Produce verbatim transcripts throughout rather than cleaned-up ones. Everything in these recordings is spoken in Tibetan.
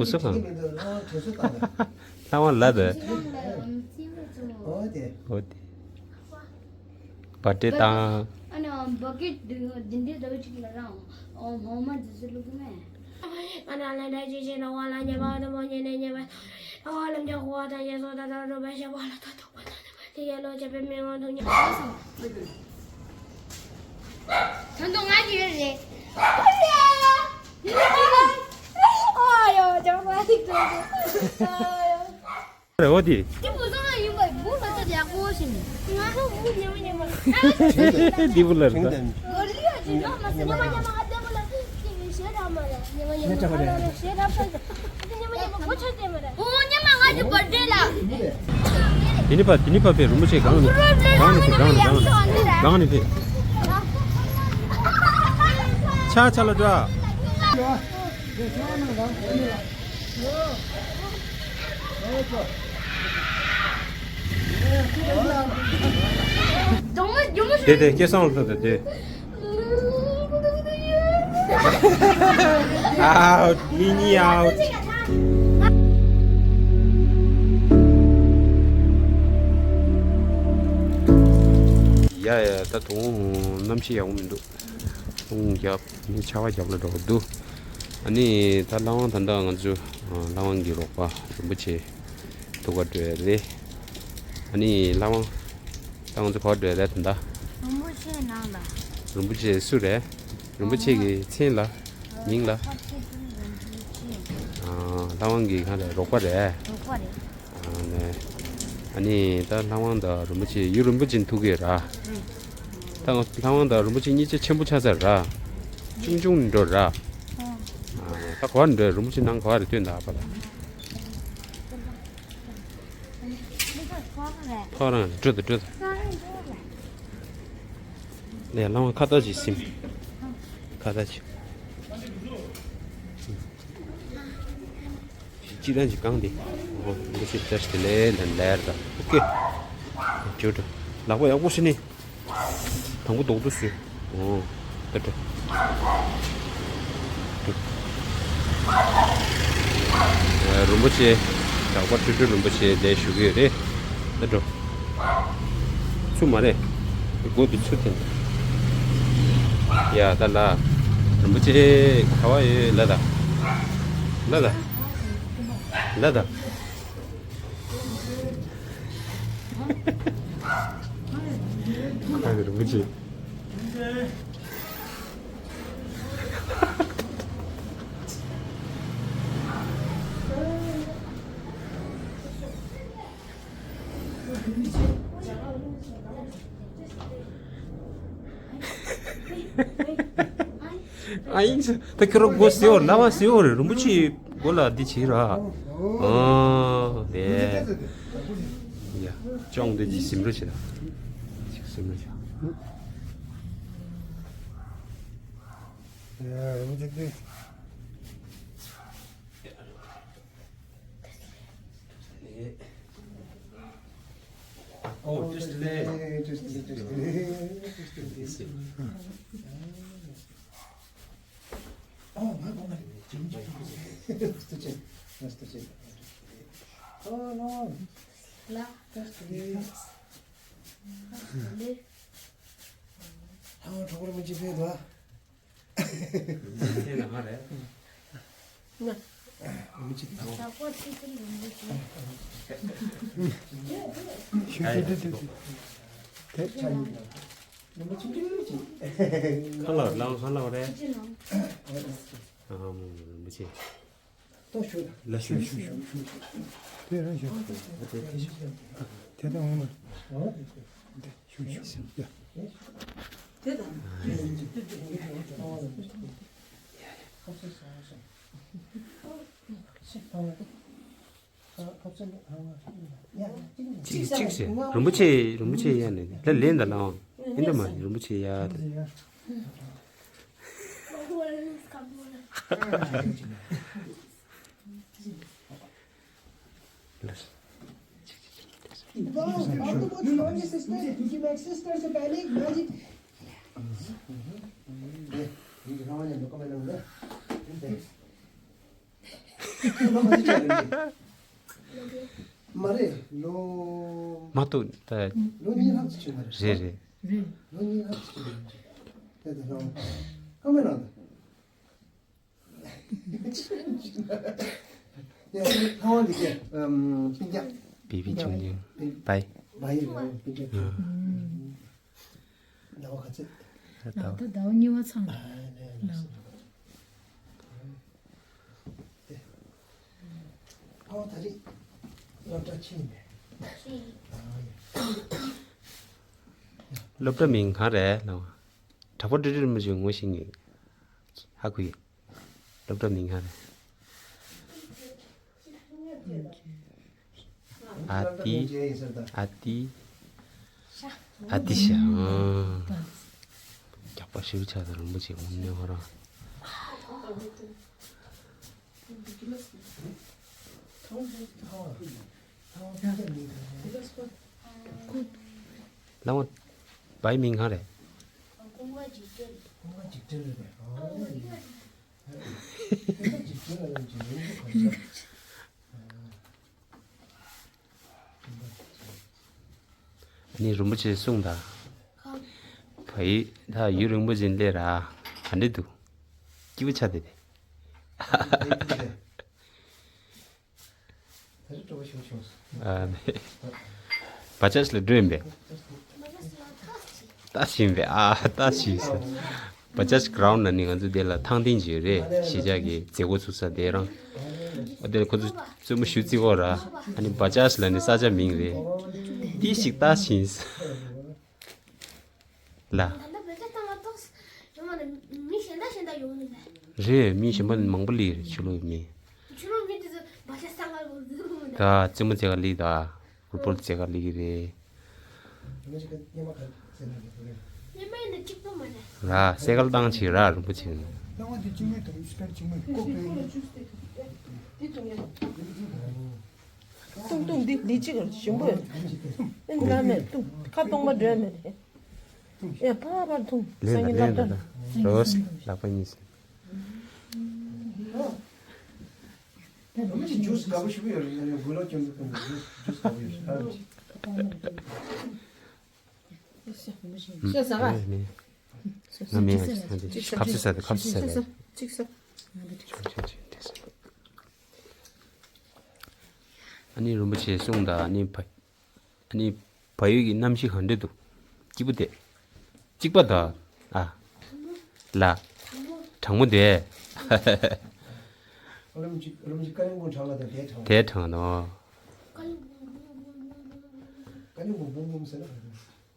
བུ་སུ་གང་། ལྷ་དབང་ལ་དེ། ཨོ་དེ། བ་ཏྲེ་དང་། ཨ་ནི་བ་ཀེ་ཊི་འདི་འདྲའི་ཟླ་བ་གཅིག་ལ་རང་ཨོ་མོ་མ་འདི་ཚོ་བླུག་གི་མེད། ཨ་ན་ལ་འདྲ་ཅི་ཅི་ལ་བ་ལ་ཉེ་བ་དུ་མོ་ཉེ་ནས་ཉེ་བ། ཨ་བ་ལམ་རྒྱ་ཁོ་བ་དང་ཡེ་སོ་ད་ད་རུ་བ་ཤ་བ་ལ་ད་དུ་བ་ད་ད་བ་དེ་ཡ་ལོ་ཅེ་པེ་མེ་ཝང་དུ་ཉེ། ད་དུང་ང་ཡོད་རེད། ཨ་ཡོ་ཅང་མ་ཐིག་ཏུ། ཨ་ཡོ། རེ་བ་དེ། དེ་བུ་ཚང་ཡིན་པ་བུ་ལ་ཚ་ཡག་པོ་ཞིག་ནི། ང་ཚོ་བུ་ཉེ་མ་ཉེ་མ། འདི་བུ་ལ་རེད་ད། གོ་ལི་ཡ་ཅི་ཉོ་མ་སི་ཉེ་མ་ཉེ་མ་ང་བདེ་བུ་ལ་ཅི་ཞེ་ར་མ་ར་ཉེ་མ་ཉེ་མ་ང་ར་ཞེ་ར་ས་ས་ཉེ་མ་ཉེ་མ་གོ་ཆ་དེ་མ་ར། ཨོ་ཉེ་མ་ང་ཅི་བར་ཌེ་ལ། དེ་ནི་པ་དེ་ནི་པ་པའི་རིན་པོ་ཆེ་གང་ནས་གང་ནས་ཕེབས་གང་ནས་གང་ནས་གང་ནས་ཕེབས། ཆ་ཆ་ལ་འགྲོ། དེ་དེ་སྐལ་བཟང་ལ་ལྟ་དེ། Out, Mini out. ཡ་ཡ་ད་དུང་གནམ་གཤིས་ཡག་པོ་མི་འདུག་དུང་རྒྱབ་ནི་ཆར་པ་རྒྱབ་ལ་འགྲོ་གི་འདུག་ཨ་ནི་ད་ལྷ་དབང་ད་ལྟ་ང་ཚོ་ལྷ་དབང་གི་རོགས་པ་རིན་པོ་ཆེ་ཐུག་ག་འགྲོ་ཡ་རེད། ཨ་ནི་ལྷ་དབང་ད་ང་ཚོ་ག་པར་འགྲོ་ཡ་རེད་ད་ལྟ། རིན་པོ་ཆེ་ནང་ལ། རིན་པོ་ཆེ་སུ་རེད། རིན་པོ་ཆེ་གི་མཚན་ལ། མིང་ལ། ཨ་ལྷ་དབང་གི་གང་རེད་རོགས་པ་རེད། རོགས་པ་རེད། ཨ་ནི་ད་ལྷ་དབང་དང་རིན་པོ་ཆེ་ཡུལ་རིན་པོ་ཆེ་ཐུག་གི་ར། ད་ལྷ་དབང་དང་རིན་པོ་ཆེ་གཉིས་ཆ་ཆེན་པོ་ཆགས་ཚར་ར། ཆུང་ཆུང་འགྲོ་ར། ད་ག་པར་འགྲོ་རིན་པོ་ཆེ་ནང་ག་པར་སྟོན་ད་པ་ལ། ཁོ་རང་འགྲོ་ད་འགྲོ་ད། ལས་ལྷ་དབང་ཁ་བཏགས་ཅིག་ཟིན། ཁ་བཏགས་ཅིག་གཅིག་རང་གཅིག་གང་དེ། འོ་འདི་ཞིག་བཅར་ཏེ་ལས་ལན་ལེར་དང་ཨོ་ཀེ། ཇོ་ཇོ། ལག་པ་ཡག་པོ་ཞིག་ནི། དང་པོ་རྡོག་ཏུ་བཟོས། འོ། ད་ད། རིན་པོ་ཆེ། ཇག་པ་ཁྲི་ཁྲི་རིན་པོ་ཆེ་ལས་ཞུ་གི་ཡོད་རེད། ད་འགྲོ། ཚུར་མ་རེད། སྒོ་དེ་ཚུར་འཐེན། ཡ་ད་ལ། རིན་པོ་ཆེ་ག་བ་ཡོད་ལ་ད། ལ་ད། ལ་ད། ག་གི་རིན་པོ་ཆེ། ཨ་ཡིན་ད་ཁྱོད་རང་སྒོ་ཟེར་བ་ལ་བ་ཟེར་བ་རེད་རིན་པོ་ཆེ་སྒོ་ལ་འདི་བྱེད་ར། ཨོ་དེ། ཡ་ཅོང་དེ་ཅི་སིམ་རོ་བྱེད་ད། ཅིག་སིམ་རོ་བྱེད། ཡ་རིན་པོ་ཆེ་དེ། Oh, just delay. Just delay, just delay, just delay. Oh, my God. Just delay, just delay. Oh, no. La. Just delay. Just delay. Oh, trouble with you, babe. ཁ་ལག་ལང་ཁ་ལག་རེད། ཨ་མོ་མོ་མོ་ཆེ། ལ་ཞུ་ཞུ་ཞུ་ཞུ། དེ་རང་ཞུ། དེ་དང་འོང་ན། དེ་ཞུ་ཞུ་ཞུ། ཡ། དེ་དང་། གཅིག་གཅིག་ཟེར། རིན་པོ་ཆེ་རིན་པོ་ཆེ་ཡ་ནས་ད་ལན་ད་ལའང་ཨིན་ད་མ་རིན་པོ་ཆེ་ཡ་ད། Wow, आप तो बहुत स्ट्रॉन्ग है सिस्टर, क्योंकि मैं एक सिस्टर से पहले एक मैजिक। ལོ་ག་ཚོད་ཆགས་རེད། མ་རེད་ལོ། མ་གཏོགས་ད། ལོ་གཉིས་ལྷག་ཙམ་ཆགས་པ་རེད། རེད་རེད། རེད། ལོ་གཉིས་ལྷག་ཙམ་ཆགས་པ་རེད། དེ་ད་ལོ། ཀ་མེད་ན་ད། ཡ། ལྷ་དབང་འདི་སྐད། ཨམ། སྤུན་ཀྱག། བི་བི་ཆུང་ཆུང་། བའི། བའི་རེད། སྤུན་ཀྱག། ཨ། ཟླ་བ་ག་ཚོད། ཟླ་བ། ཟླ་བ་གཉིས་པ་ཚང་། ཨ་ནས་ལགས་སོ། ཨོ་ད་རེས་སློབ་གྲྭ་ཕྱིན་ནས། ཨ་ཡ། སློབ་གྲྭ་མིང་གང་རེད་ལགས། དྲག་པོ་ཀྲི་ཀྲི་རིན་པོ་ཆེ་ངོ་ཤེས་ངེས། ཧ་གོ་ཡི། སློབ་གྲྭ་མིང་གང་རེད། ཨ་ཏི། ཨ་ཏི། ཨ་ཏི་ཤ། ཨང་། རྒྱགས་པ་ཞེ་པོ་ཆགས་ད། རིན་པོ་ཆེ་འོང་ནས་ཧོ་རང་། ལགས་འོང་། བའི་མིང་གང་རེད། ཀུན་དགའ་འཇིགས་བྲལ། ཀུན་དགའ་འཇིགས་བྲལ་ལ་ཡང་ཅིག་ཡོང་གི་ག་རེ། ཨ་ནི་རིན་པོ་ཆེས་གསུངས་དང་། བ་ཡི་ད་ཡུན་རིང་པོ་ཅིག་སླེབས་ར། ག་འདྲ་འདུག་སྐྱིད་པོ་ཆགས་བསྡད་དེ། ཨ་ནི། བ་ཅག་ལ་འགྲོ་ཡིན་པས། ལྟ་བཞིན་པས། ཨ། ལྟ་བཞིན་ཟེར། བ་ཅག་གི་རའུན་ལ་ནི་ང་ཚོ་དེ་ལ་ཐང་སྟེང་ཅིག་ཡོད་རེད། གཞིས་ཆགས་ཀྱི་མཛད་སྒོ་ཚུགས་ས་དེ་རང་། ཨ་དེ་ལ་ཁོ་ཚོ་རྩེད་མོ་ཞུ་རྩིས་ཡོད་ར། ཨ་ནི་བ་ཅག་ལ་ནི་ས་ཆ་མིང་རེད། དེ་ཞིག་ལྟ་བཞིན་ཟེར། ལ། ད་ལྟ་བོད་ཆས་བཏང་བ་ཏོག་ཙམ་ཡོང་བ་ནི་མི་གཞན་དག་གཞན་དག་ཡོང་ནི་མེད། རེད། མི་གཞན་པ་མང་པོ་སླེབས་རེད། ཕྱི་ལོགས་མི། ཕྱི་ལོགས་མི་དེ་ཚོ་བ་ཆ་ས་ང་ལོ་ཟེར་གོ་མི་འདུག་ད་རྩེད་མོ་རྩེ་ག་སླེབས་ད། རུ་སྤོལ་རྩེ་ག་སླེབས་ཀྱི་རེད། སླེབས་མ་ཡིན་ན་གཅིག་པོ་མ་རེད། ར་སེ་གལ་བཏང་བྱེད་ར་རིན་པོ་ཆེ། བཏང་བ་དེ་གཅིག་མེད་དང་སི་ཀར་གཅིག་མེད་ཀོ་པེ། བཏུང་བཏུང་འདི་འདི་གཅིག་ཞིམ་པོ་ཡོད། ཨེ་ལ་མེད་བཏུང་ཁ་སྟོང་པ་འདྲ་མེད། ཡ་ཕར་ཕར་འཐུང་། ལེན་དང་ལེན་དང་། རོས་ལག་པ་གཉིས་སུ། ཇུས་དཀར་པོ་ཞིག་ཡོད་རེད། ངས་དགུ་ལོ་ཅན་པོ་ཀུན་ལ་ཇུས་ཇུས་དཀར་པོ་ཡོད་རེད། ཤོད་ཟ་ག་ནམ་ཡང་ཁ་ཟས་ཟ་དེ་ཁ་ཟས་ཟ་དེ། གཅིག་ཟ། ཨ་ནི་རིན་པོ་ཆེས་གསུངས་དང་། ཨ་ནི་བ། ཨ་ནི་བལ་ཡུལ་གྱི་གནམ་གཤིས་ག་འདྲ་འདུག་སྐྱིད་པོ་བསྡད། གཅིག་པ་དང་། ཨ། ལ། གྲང་མོ་བསྡད། རིན་པོ་ཆེ་རིན་པོ་ཆེ་ཀ་ལིང་པོང་གྲང་ལ་དང་དེ་གྲང་། དེ་གྲང་དང་། ཀ་ལིང་པོང་པོང་པོང་པོང་པོང་། ཀ་ལིང་པོང་པོང་པོང་ཟེར་ན་ག་རེ།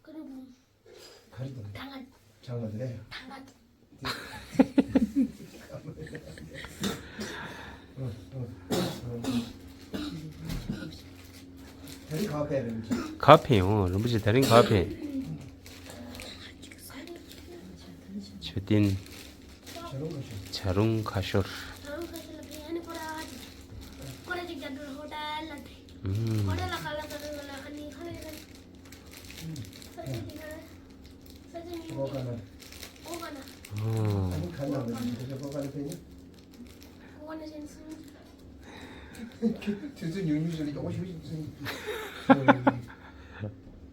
ཀ་ལིང་པོང་། ག་རེ་དང་། གྲང་ང་། གྲང་ང་དེ་རེད། གྲང་ང་། དེ་རིང་ག་པར་ཕེབས་རེད། ག་པར་ཕེབས་ཡོང་རིན་པོ་ཆེ། དེ་རིང་ག་པར་ཕེབས། མཆོད་རྟེན། བྱ་རུང་ཁ་ཤོར། བྱ་རུང་ཁ་ཤོར་ལ་ཕེབས། ཨ་ནི་ཁོ་ར་ཅིག་ཁོ་ར་ཅིག་རྒྱབ་ཏུ་ཧོ་ཏལ་ལ་ཕེབས། ཨུམ། ཧོ་ཏལ་ལ་ཁ་ལག་ཁ་ལག་ཁ་ལག་ཨ་ནི་ཁ་ལག་ཁ་ལག་ས་ཆ་དེ་ག་རེ། ས་ཆ་མིང་གོ་ག་ན། གོ་ག་ན། ཨོ། ཨ་ནི་ཁ་ནང་ལ་ཁ་ཆེ་གོ་ག་ན་ཕེབས་ནི། གོ་ག་ན་ཅན་སུ། དུས་ཚོད་ཉུང་ཉུང་ཞིག་ལ་མགྱོགས་པོ་ཞུ་ཞིག་ཚུན།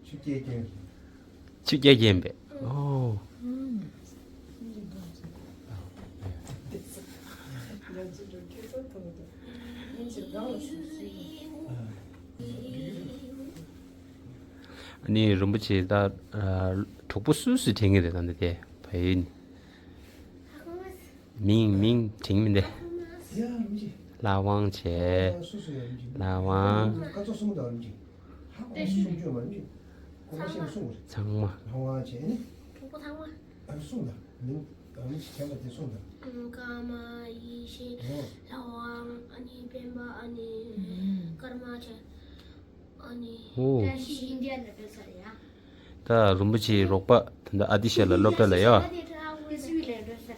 ཆུ་སྐྱེས་སྐྱེས། ཆུ་སྐྱེས་སྐྱེས་པས། ཨོ། ཨ་ནི་རིན་པོ་ཆེ་ད་གྲོགས་པོ་སུ་སུ་དྲན་གྱི་རེད། ད་འདི་དེ་བལ་ཡུལ་ནས། མིང་མིང་དྲན་མི་འདུག་ལྷ་དབང་བྱས། ལྷ་དབང་། ཚང་མ། ཀརྨ་ཡེ་ཤེས། ལྷ་དབང་། ཨ་ནི་སྤེན་པ། ཨ་ནི་ཀརྨ་བྱས། ཨ་ནི། ཨོ། བཀྲ་ཤིས་ཨིན་ཌི་ཡ་ལ་སྤེལ་ས་རེད་ཡ། ད་རིན་པོ་ཆེའི་རོགས་པ་ད་ལྟ་ཨ་ཏི་ཤ་ལ་སློབ་གྲྭ་ལ་ཡོད།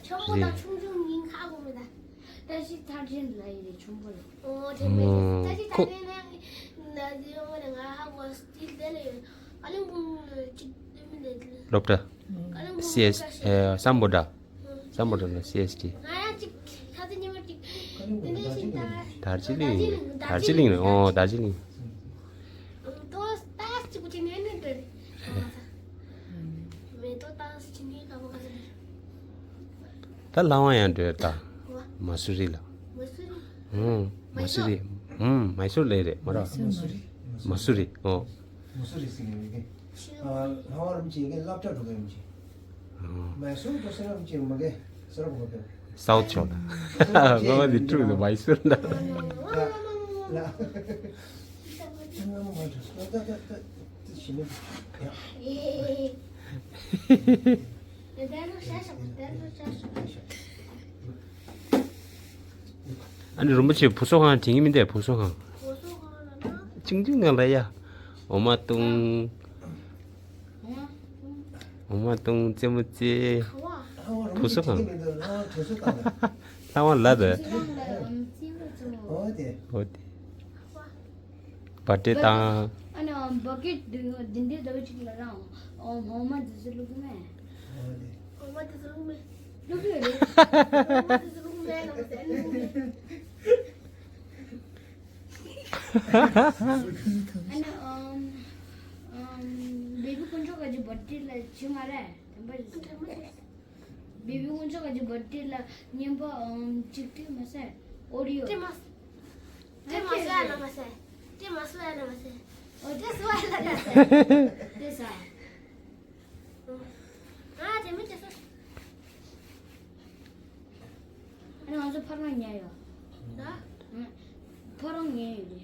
ཆུང་མོ་དང་ཆུང་ཆུང་ཉིན་ཁ་གོ་མེད་ད། བཀྲ་ཤིས་ཐར་ཅན་ལ་ཡི་རེད་ཆུང་པོ་ལ། ཨོ་དེ་མེད། ཨོ། བཀྲ་ཤིས་ཐར་ཅན་ལ་ཡང་ན་དེ་ཡོང་བ་ང་ཧ་གོ་སྟིལ་དེ་ལ་ཡོད། ཨ་ལིང་ཀུང་ཅིག་དེ་མི་ལས་དེ་ལ། སློབ་གྲྭ། ཨ་ལིང་ཀུང་སི་ཨེས། ཨེ་སམ་བྷོ་ཊ། སམ་བྷོ་ཊ་ལ་སི་ཨེས་ཊི། ང་ཡང་ཅིག་ལྷ་ས་ཉི་མ་ཅིག་དེ་འདྲ་ཞིག་ད། དར་ཇི་ལིང་། དར་ཇི་ལིང་རེད། ཨོ་དར་ཇི་ལིང་། མེ་ཏོག་ཏོག་ཙམ་ཅིག་གོ་ཅི་ནས་ནས་འདྲ་རེད། མེ་ཏོག་ཏོག་ཙམ་ཅིག་ནས་ཀ་བ་ཀ་ཟེར། ད་ལྷ་དབང་ཡང་འགྲོ་ཡ་ད། མ་སུ་རི་ལ། མ་སུ་རི། ཨུམ། མ་སུ་རི། ཨུམ། མ་སུ་རི་ལ་རེད་མ་ར། མ་སུ་རི། མ་སུ་རི། ཨོ། མ་སུ་རི་ཟེར་ནས་ཡོད་ཀི། ལྷ་དབང་རིན་པོ་ཆེ་ཡི་གེ་སློབ་གྲྭ་འགྲོ་གི་རིན་པོ་ཆེ། མ་སུ་རི་དུ་སེ་རིན་པོ་ཆེ་མ་གི་སེ་ར་གོ་གི། སའུ་ཐི་ཕྱོགས་ལ། ང་མ་དེ་ཀྲུག་ཏུ་མ་སུ་རི་ལ། ལ། ལ། ང་མ་མ་འགྲོ། ད་ད་ད་ད་ད་ཞི་མི་ཡ། ཨ་ནི་རིན་པོ་ཆེ་བུ་གསོ་ཁང་དྲན་གི་མི་འདུག་བུ་གསོ་ཁང་། བུ་གསོ་ཁང་ལ་ན། ཅིང་ཅིང་ང་ལ་ཡ། འོ་མ་བཏུང་། འོ་མ་བཏུང་། རྩེད་མོ་རྩེ། བུ་གསོ་ཁང་། ལྷ་དབང་ལ་དེ། འོ་དེ། འོ་དེ། བ་ཏྲེ་དང་། ཨ་ནི་བ་ཀེ་ཊི་འདི་འདི་འདྲ་བ་ཅིག་ལ་རང་འོ་མ་འདི་ཚོ་བླུགས་མེད། འོ་མ་འདི་ཚོ་བླུགས་མེད། བླུགས་ཡོད་རེད། འོ་མ་འདི་ཚོ་བླུགས་མེད་ལ་མ་ཟད་ནི་བླུགས་མེད། ཨ་ནི་ཨམ་ཨམ་བེ་བི་དཀོན་མཆོག་ག་ཅིག་བ་ཏྲེ་ལ་བྱེད་མ་རེད། དེ་འདྲ་རེད། བེ་བི་དཀོན་མཆོག་ག་ཅིག་བ་ཏྲེ་ལ་བརྙན་པ་ཨམ་གཅིག་སྤྲད་མ་ཟད། ཨོ་རི་ཡོ། སྤྲད་མ། སྤྲད་མ་ཟེར་ཡ་ལ་མ་ཟེར། སྤྲད་མ་ཟེར་ཡ་ལ་མ་ཟེར། ཨོ་སྤྲད་ཟེར་བ་ལ་མ་ཟེར། སྤྲད་ཟེར། ཨ་དེ་མི་སྤྲད་ཟེར། ཨ་ནི་ང་ཚོ་ཕ་རོང་ཉལ་ཡོད། ད། ཕ་རོང་ཉལ་ཡོད་རེད།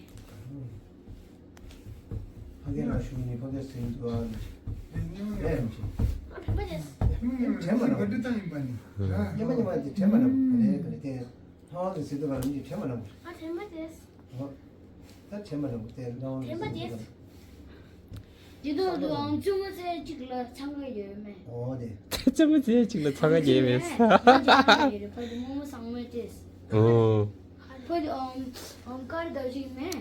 ཕ་གི་རང་ཞུ་ནི་ཕ་གི་སེམས་འདུག་ཨ་ནི། ཨ་དྲན་པ་རེད། དྲན་པ་རེད། ཉི་མ་ཉི་མ་དེ་དྲན་པ་རེད། ཨ་ནི་དེ་ལྷ་དབང་གི་སྲིད་དུ་བ་ལ་མི་དྲན་པ་རེད། ཨ་དྲན་པ་རེད། ཨོ། ད་དྲན་པ་རེད་དེ་ལྷ་དབང་གི་སྲིད་དུ་བ་ལ། དེ་དུས་དུ་ཨང་བཙུན་མོ་ཚེ་གཅིག་ལ་འཚང་ཁ་ཡོད་མེད། ཨོ་དེ། བཙུན་མོ་ཚེ་གཅིག་ལ་འཚང་ཁ་ཡོད་མེད། ཨོ། ཕ་དེ་ཨང་ཨང་དཀར་འདྲ་ཞིག་མེད།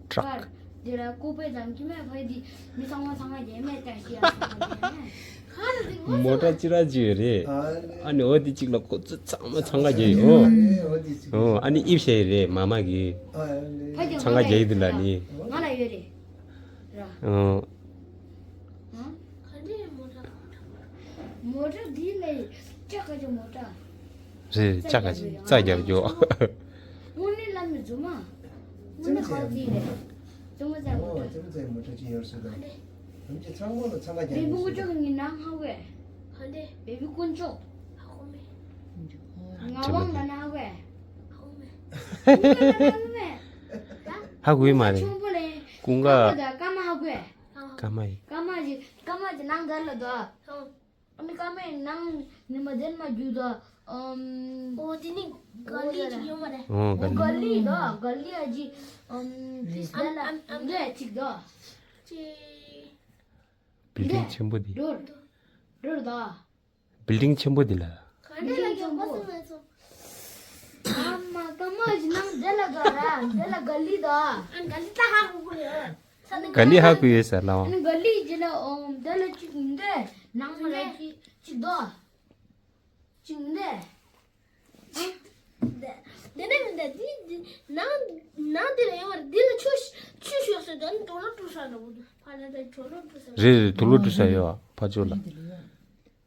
ཁྲག་དེ་ལ་ལྐུགས་པའི་འདམ་གྱི་མེད། ཕ་དེ་མི་ཚང་མ་འཚང་ཁ་རྒྱས་མེད། བཀྲ་ཤིས་ཨ་ཚང་མ་རྒྱས་མེད། མོ་ཊ་ཅི་ར་ཅི་ཡོད་རེད། ཨ་ནི་འོ་དེ་གཅིག་ལ་ཁོ་ཚོ་ཚང་མ་འཚང་ཁ་རྒྱས་ཡོད། ཨོ་ཨ་ནི་དབྱིབས་ཤེས་རེད་མ་མ་གི། ཕ་དེ་འཚང་ཁ་རྒྱས་ཡོད་དེ་ལ་ནི། ང་ལ་ཡོད་རེད། ར། ཨོ། ཧ། ག་འདྲའི་མོ་ཊ། མོ་ཊ་འདི་ལས་ལྕགས་ཀ་ཅོ་མོ་ཊ། རེད་ལྕགས་ཀ་ཅོ་རྩྭ་རྒྱབ་རྒྱོ། དངོས་གནས་བླ་མའི་རྫུན་མ། དངོས་གནས་ཁ་ཅིག་རེད། རྫུན་མ་ཙམ་མོ་ཊ། རྫུན་མ་ཙམ་མོ་ཊ་ཅིག་ཡོད་སྲིད་དོ། རྫུན་གྱི་ཚང་མ་ལ་འཚང་ཁ་རྒྱག་གི་རེད། བེ་བི་དཀོན་མཆོག་གི་ངའི་ནང་ཧ་གོ་ཡ། ག་འདྲ། བེ་བི་དཀོན་མཆོག་ཧ་གོ་མེད། ངག་དབང་ལ་ན་ཧ་གོ་ཡ། ཧ་གོ་མེད། ཧ་གོ་ཡ་མ་རེད། ཆུང་པོ་ལས་ཀུན་དགའ། ཀརྨ་དང་ཀརྨ་ཧ་གོ་ཡ། ཀརྨ་ཡིན། ཀརྨ་ཡིན། ཀརྨ་ཡིན་ནང་དར་ལ་དོ། ཨ་ནི་ཀརྨ་ཡིན་ནང་ནི་མ་དེར་མ་རྒྱུ་དོ། ཨམ། ཨོ་དེ་ནི་ག་ལི་ཅིག་ཡོད་མ་རེད། ཨོ་ག་ལི། ག་ལི་དོ། ག་ལི་ཨ་ཅི། ཨམ། ཏིས་ཨམ་ལ་ཨམ་ཨམ་འདྲ་ཅིག་དོ། ཅི། བིལ་ཌིང་ཆེན་པོ་འདི། རོར། རོར་དོ། བིལ་ཌིང་ཆེན་པོ་འདི་ལ། ག་འདྲ་ལ་ཡོད་པ་སུ་མེད་སོང་། ཨ་མ་ཀརྨ་ཡིན་ནང་དེ་ལ་དོ་ར། དེ་ལ་ག་ལི་དོ། ཨ་ག་ལི་ད་ཧ་གོ་གི་ཡོད། ག་ལི་ཧ་གོ་ཡོད་ས་ལ་བ། ཨ་ནི་ག་ལི་ཇི་ལ་ཨོམ་དེ་ལ་ཅིག་འདི་ནང་མ་ལ་ཅིག་ཅིག་དོ། ཅིག་འདི། འདི་ནས་མི་འདི་འདི་འདི་ནང་ནང་འདི་ལ་ཡོང་བར་འདི་ལ་ཆུ་ཆུ་ཤོག་ཟེར་དོན་གྲོ་ལོ་གྲུ་ས་འགྲོ་གི་འདུག་ཕ་ལ་དེ་གྲོ་ལོ་གྲུ་ས་རེད་རེད། དུག་ལོག་གྲུ་ས་ཡོད་ཕ་ཚོ་ལ། སྦག་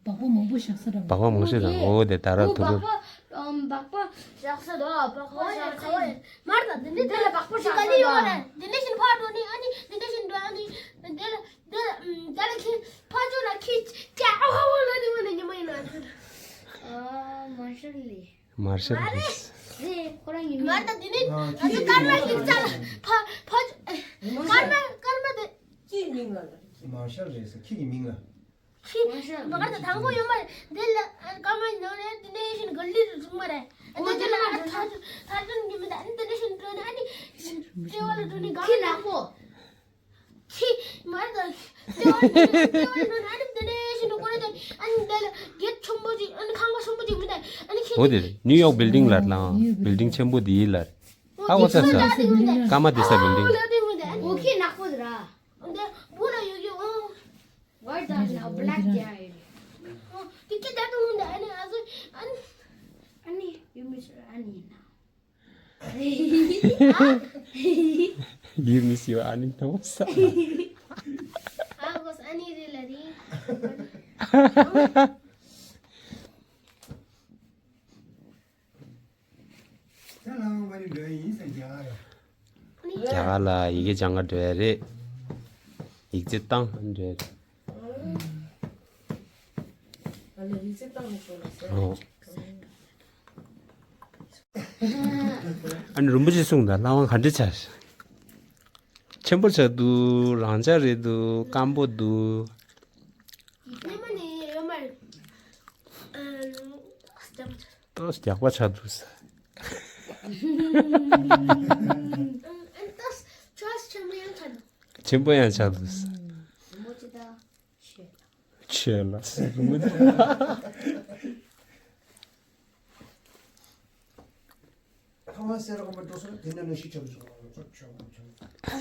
སྦག་མང་པོ་བཞག་ས་རེད། སྦག་སྦག་མང་ཤོས་དང་འོ་དེ་ད་ར་དུག་ལོག་སྦག་སྦག་སྦག་སྦག་བཞག་ས་དང་སྦག་སྦག་བཞག་ས་ཡོད། མར་དང་འདི་འདྲའི་འདི་ལ་སྦག་སྦག་བཞག་ས་དང་། འདི་འདྲ་བཞིན་ཕར་འགྲོ་ནི་ཨ་ནི་འདི་འདྲ་བཞིན་འགྲོ་ཨ་ནི་འདི་ལ་འདི་ལ་འདི་ལ་ཁྱི་ཕར་ཕྱོགས་ལ་ཁྱི་སྐྱ་ཨ་ཧ་ཧ་ལ་ནི་མ་ནི་ཉི་མ་ཡིན་ན་ཟེར། ཨ་མར་ཤལ་ལི། མར་ཤལ་ལི། ཟེ་ཁོ་རང་ཡིན་མར་ནི། དང་འདི་ནི་ཨ་ནི་སྐར་མ་ཡིག་ཚ་ལ་ཕ་ཕ་སྐར་མ་སྐར་མ་དེ་ཁྱིའི་མིང་ལ་མར་ཤལ་རེད་ཟེར་ཁྱི་གི་མིང་ལ། ཁྱི་མར་ཤལ་མ་ག་ད་དང་པོ་ཡོད་མ་རེད། འདི་ལ་སྐར་མ་ནང་ནས་འདི་ནས་བཞིན་ག་ལི་རུ་བཟུང་མ་རེད། འདི་འདི་ལ་ཐར་ཐར་ཐོན་གྱི་མི་འདུག་ཨ་ནི་འདི་ནས་བཞིན་འགྲོ་ནས་ཨ་ནི་ལྟེ་བ་ལ་འགྲོ་ནས་ག་ཁྱི་ནག་པོ། ཁྱི་མར་དང་ལྟེ་བ་ལ་འགྲོ་ནས་ལྟེ་བ་ལ་འགྲོ་ནས་ཨ་ནི་འདི་ནས་བཞིན་འགྲོ་གོ་རེད། ཨ་ནི་འདི་ལ་གེ་ཆེན་པོ་ཅིག་ཨ་ནི་ཁང་པ་ཆེན་པོ་ཅིག་མི་འདུག་ཨ་ནི་ཁྱི་འོ་དེ་ནིའུ་ཡོག་བིལ་ཌིང་ལ་ལ་བིལ་ཌིང་ཆེན་པོ་དེའི་ལ། ཨ་འོ་ཙ་ཙ། སྐར་མ་དེ་ས་བིལ་ཌིང་། འོ་ཁྱི་ནག་པོ་དེ་ར། འདི་བུ་ལ་ཡོད་ཡོད་ཨང་། Why does now black guy? འདི་ཁྱི་ད་དུང་འདི་ཨ་ནི་ཨ་ཟོ་ཨ་ནི། ཨ་ནི་ཡུ་མི་ཨ་ནི་ཡིན་ན། ཡིད་མི་ཤེས་པ་ཨ་ནི་ཐོང་ས། ཨ་གོས་ཨ་ནི་རེད་ལ་རིང་། རྒྱ་གར་ལ་ཡི་གེ་སྦྱང་ག་འགྲོ་ཡ་རེད། ཡིག་ཆ་བཏང་འགྲོ་ཡ་རེད། ཨོ། ཨ་ནི་རིན་པོ་ཆེ་གསུངས་དང་ལྷ་དབང་ག་འདྲ་ཆགས། ཆེན་པོ་ཆགས་འདུག་རང་ཆགས་རེད་འདུག་སྐམ་པོ་འདུག་སྙེ་མ་ནི་ཡོད་མ་རེད། ཨ། ཏོག་ཙམ་རྒྱགས་པ་ཆགས་འདུག་ས། ཨ་ཏོག་ཙམ་ཆོས་ཆེན་པོ་ཡང་ཆགས་འདུག་ཆེན་པོ་ཡང་ཆགས་འདུག་ས། མོ་ཅི་ད་ཤེས། ཆེ་ལ་ས་རུ་མི་འདུག་ཁ་མ་སེ་ར་གོ་མ་འགྲོ་སོང་དེ་ནས་ནང་ཤི་ཆོག་ཆོག་ཆོག་ཆོག་ཆོག་ཆོག་ཆོག་ཆོག་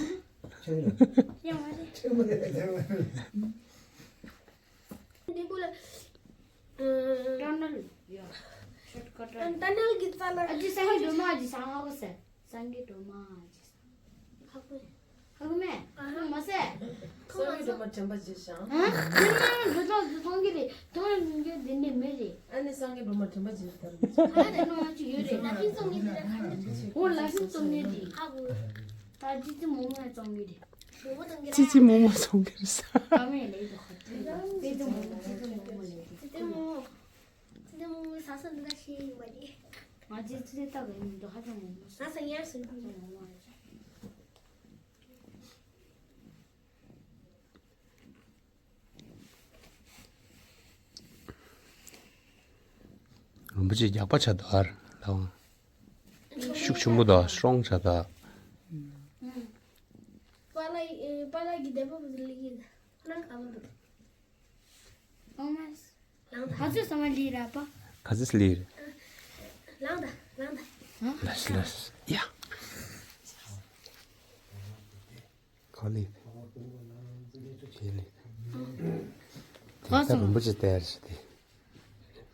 ཡང་མ་རེད། ཆོག་མ་རེད། ཆོག་མ་རེད། འདི་གུ་ལ། ཏ་ནལ་ཡ། ཤོར་ཀ་ཊ། ཏ་ནལ་གི་རྩ་ལ། ཨ་ཅེ་སངས་རྒྱས་སྒྲོལ་མ་ཨ་ཅེ་སངས་ཨ་གོ་སེ། སངས་རྒྱས་སྒྲོལ་མ་ཨ་ཅེ་སངས། ཧ་གོ་མེད། ཧ་གོ་མེད། ཧ་གོ་མ་སེ། སངས་རྒྱས་སྒྲོལ་མ་དྲན་པ་བརྗེད་ཤག་ཨ། དེ་ནས་འགྲོ་ཐོག་ཏུ་མཐོང་གི་རེད། མཐོང་ཡོང་གི་འདི་ནས་མེད་རེད། ཨ་ནི་སངས་རྒྱས་སྒྲོལ་མ་དྲན་པ་བརྗེད་ལྟར། ཨ་ནི་ནང་ཅིག་ཡོད་རེད། ལ་ཕྱི་སོང་གི་འདི་ལ་ག་འདྲ་ཅིག་འོ་ལ་ཕྱི་སོང་གི་རེད། ཧ་གོ། ད་ཅི་ཅི་མོ་མོ་སོང་གི་རེད། ཅི་ཅི་མོ་མོ་སོང་གི་རེད་ས། ཀ་མེད་ལེ་དོ་ཧ་ཏི། ཅི་ཅི་མོ་མོ་ཅི་ཅི་མོ་མོ་ལེ་དོ། ཅི་ཅི་མོ་མོ། ཅི་ཅི་མོ་མོ་ས་ས་འདི་ལ་ཤེས་ཡིན་པ་རེད། ང་ཅི་ཅི་ལྟ་གི་མི་འདུག་ཧ་ཅང་མོ་མོ་ས། ས་ས་ཡར་སོང་གི་མོ་མོ་ཨ་ཅེ། རིན་པོ་ཆེ་རྒྱགས་པ་ཆགས་འདུག་ཨ་ར་ལ་དབང་ཤུགས་ཆེན་པོ་དང་སྲོང་ཆགས་འདུག་པཱ་ལགས་ཀྱི་པཱ་ལགས་ཀྱི་བདེ་པོ་ལི་ཀི་ན་ཨ་མ་འདུག་ཨོ་མ། ལངས་དང་། ག་ཚོད་ས་མ་ལི་ར་པ། ག་ཚོད་ས་ལི་ར། ལངས་དང་ལངས་དང་། ལས་ལས་ཡ། ག་ལི། དེ་ལི། དེ་ད་རིན་པོ་ཆེ་དེར་ཞིག་དེ།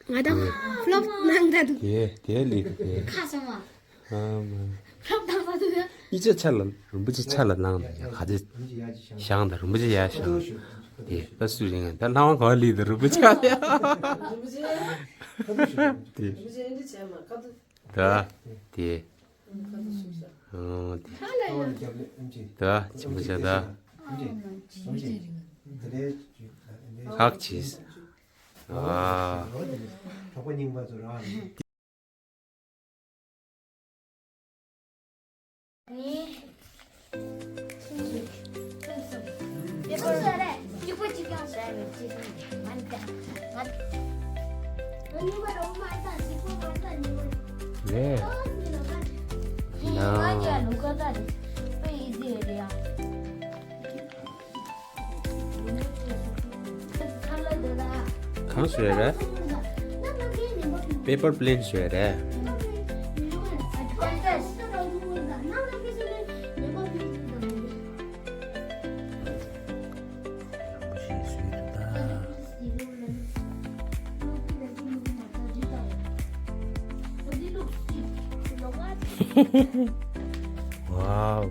ང་དང་ཕློབ་ནང་ད་དུ། དེ་དེ་ལི་དེ། ཁ་སོང་བ། ཨ་མ། ཕློབ་དང་ས་དུ་ཡ། ཨི་ཅེ་ཆ་ལ་རིན་པོ་ཆེ་ཆ་ལ་ནང་ད་ཡ་ག་ཚོད་བཞེངས་དང་རིན་པོ་ཆེ་ཡ་བཞེངས། དེ་ད་སུ་རིང་ད་ལྷ་དབང་ག་བ་ལི་དང་རིན་པོ་ཆེ་ཡ། དེ། ད། དེ། ཨོ་དེ། ད་ཆེན་པོ་ཆ་ད། ཧག་ཆེས། ཨ། ནོ། གང་བཟོས་རེད། པེ་པར་པི་ལེན་བཟོས་རེད། Wow.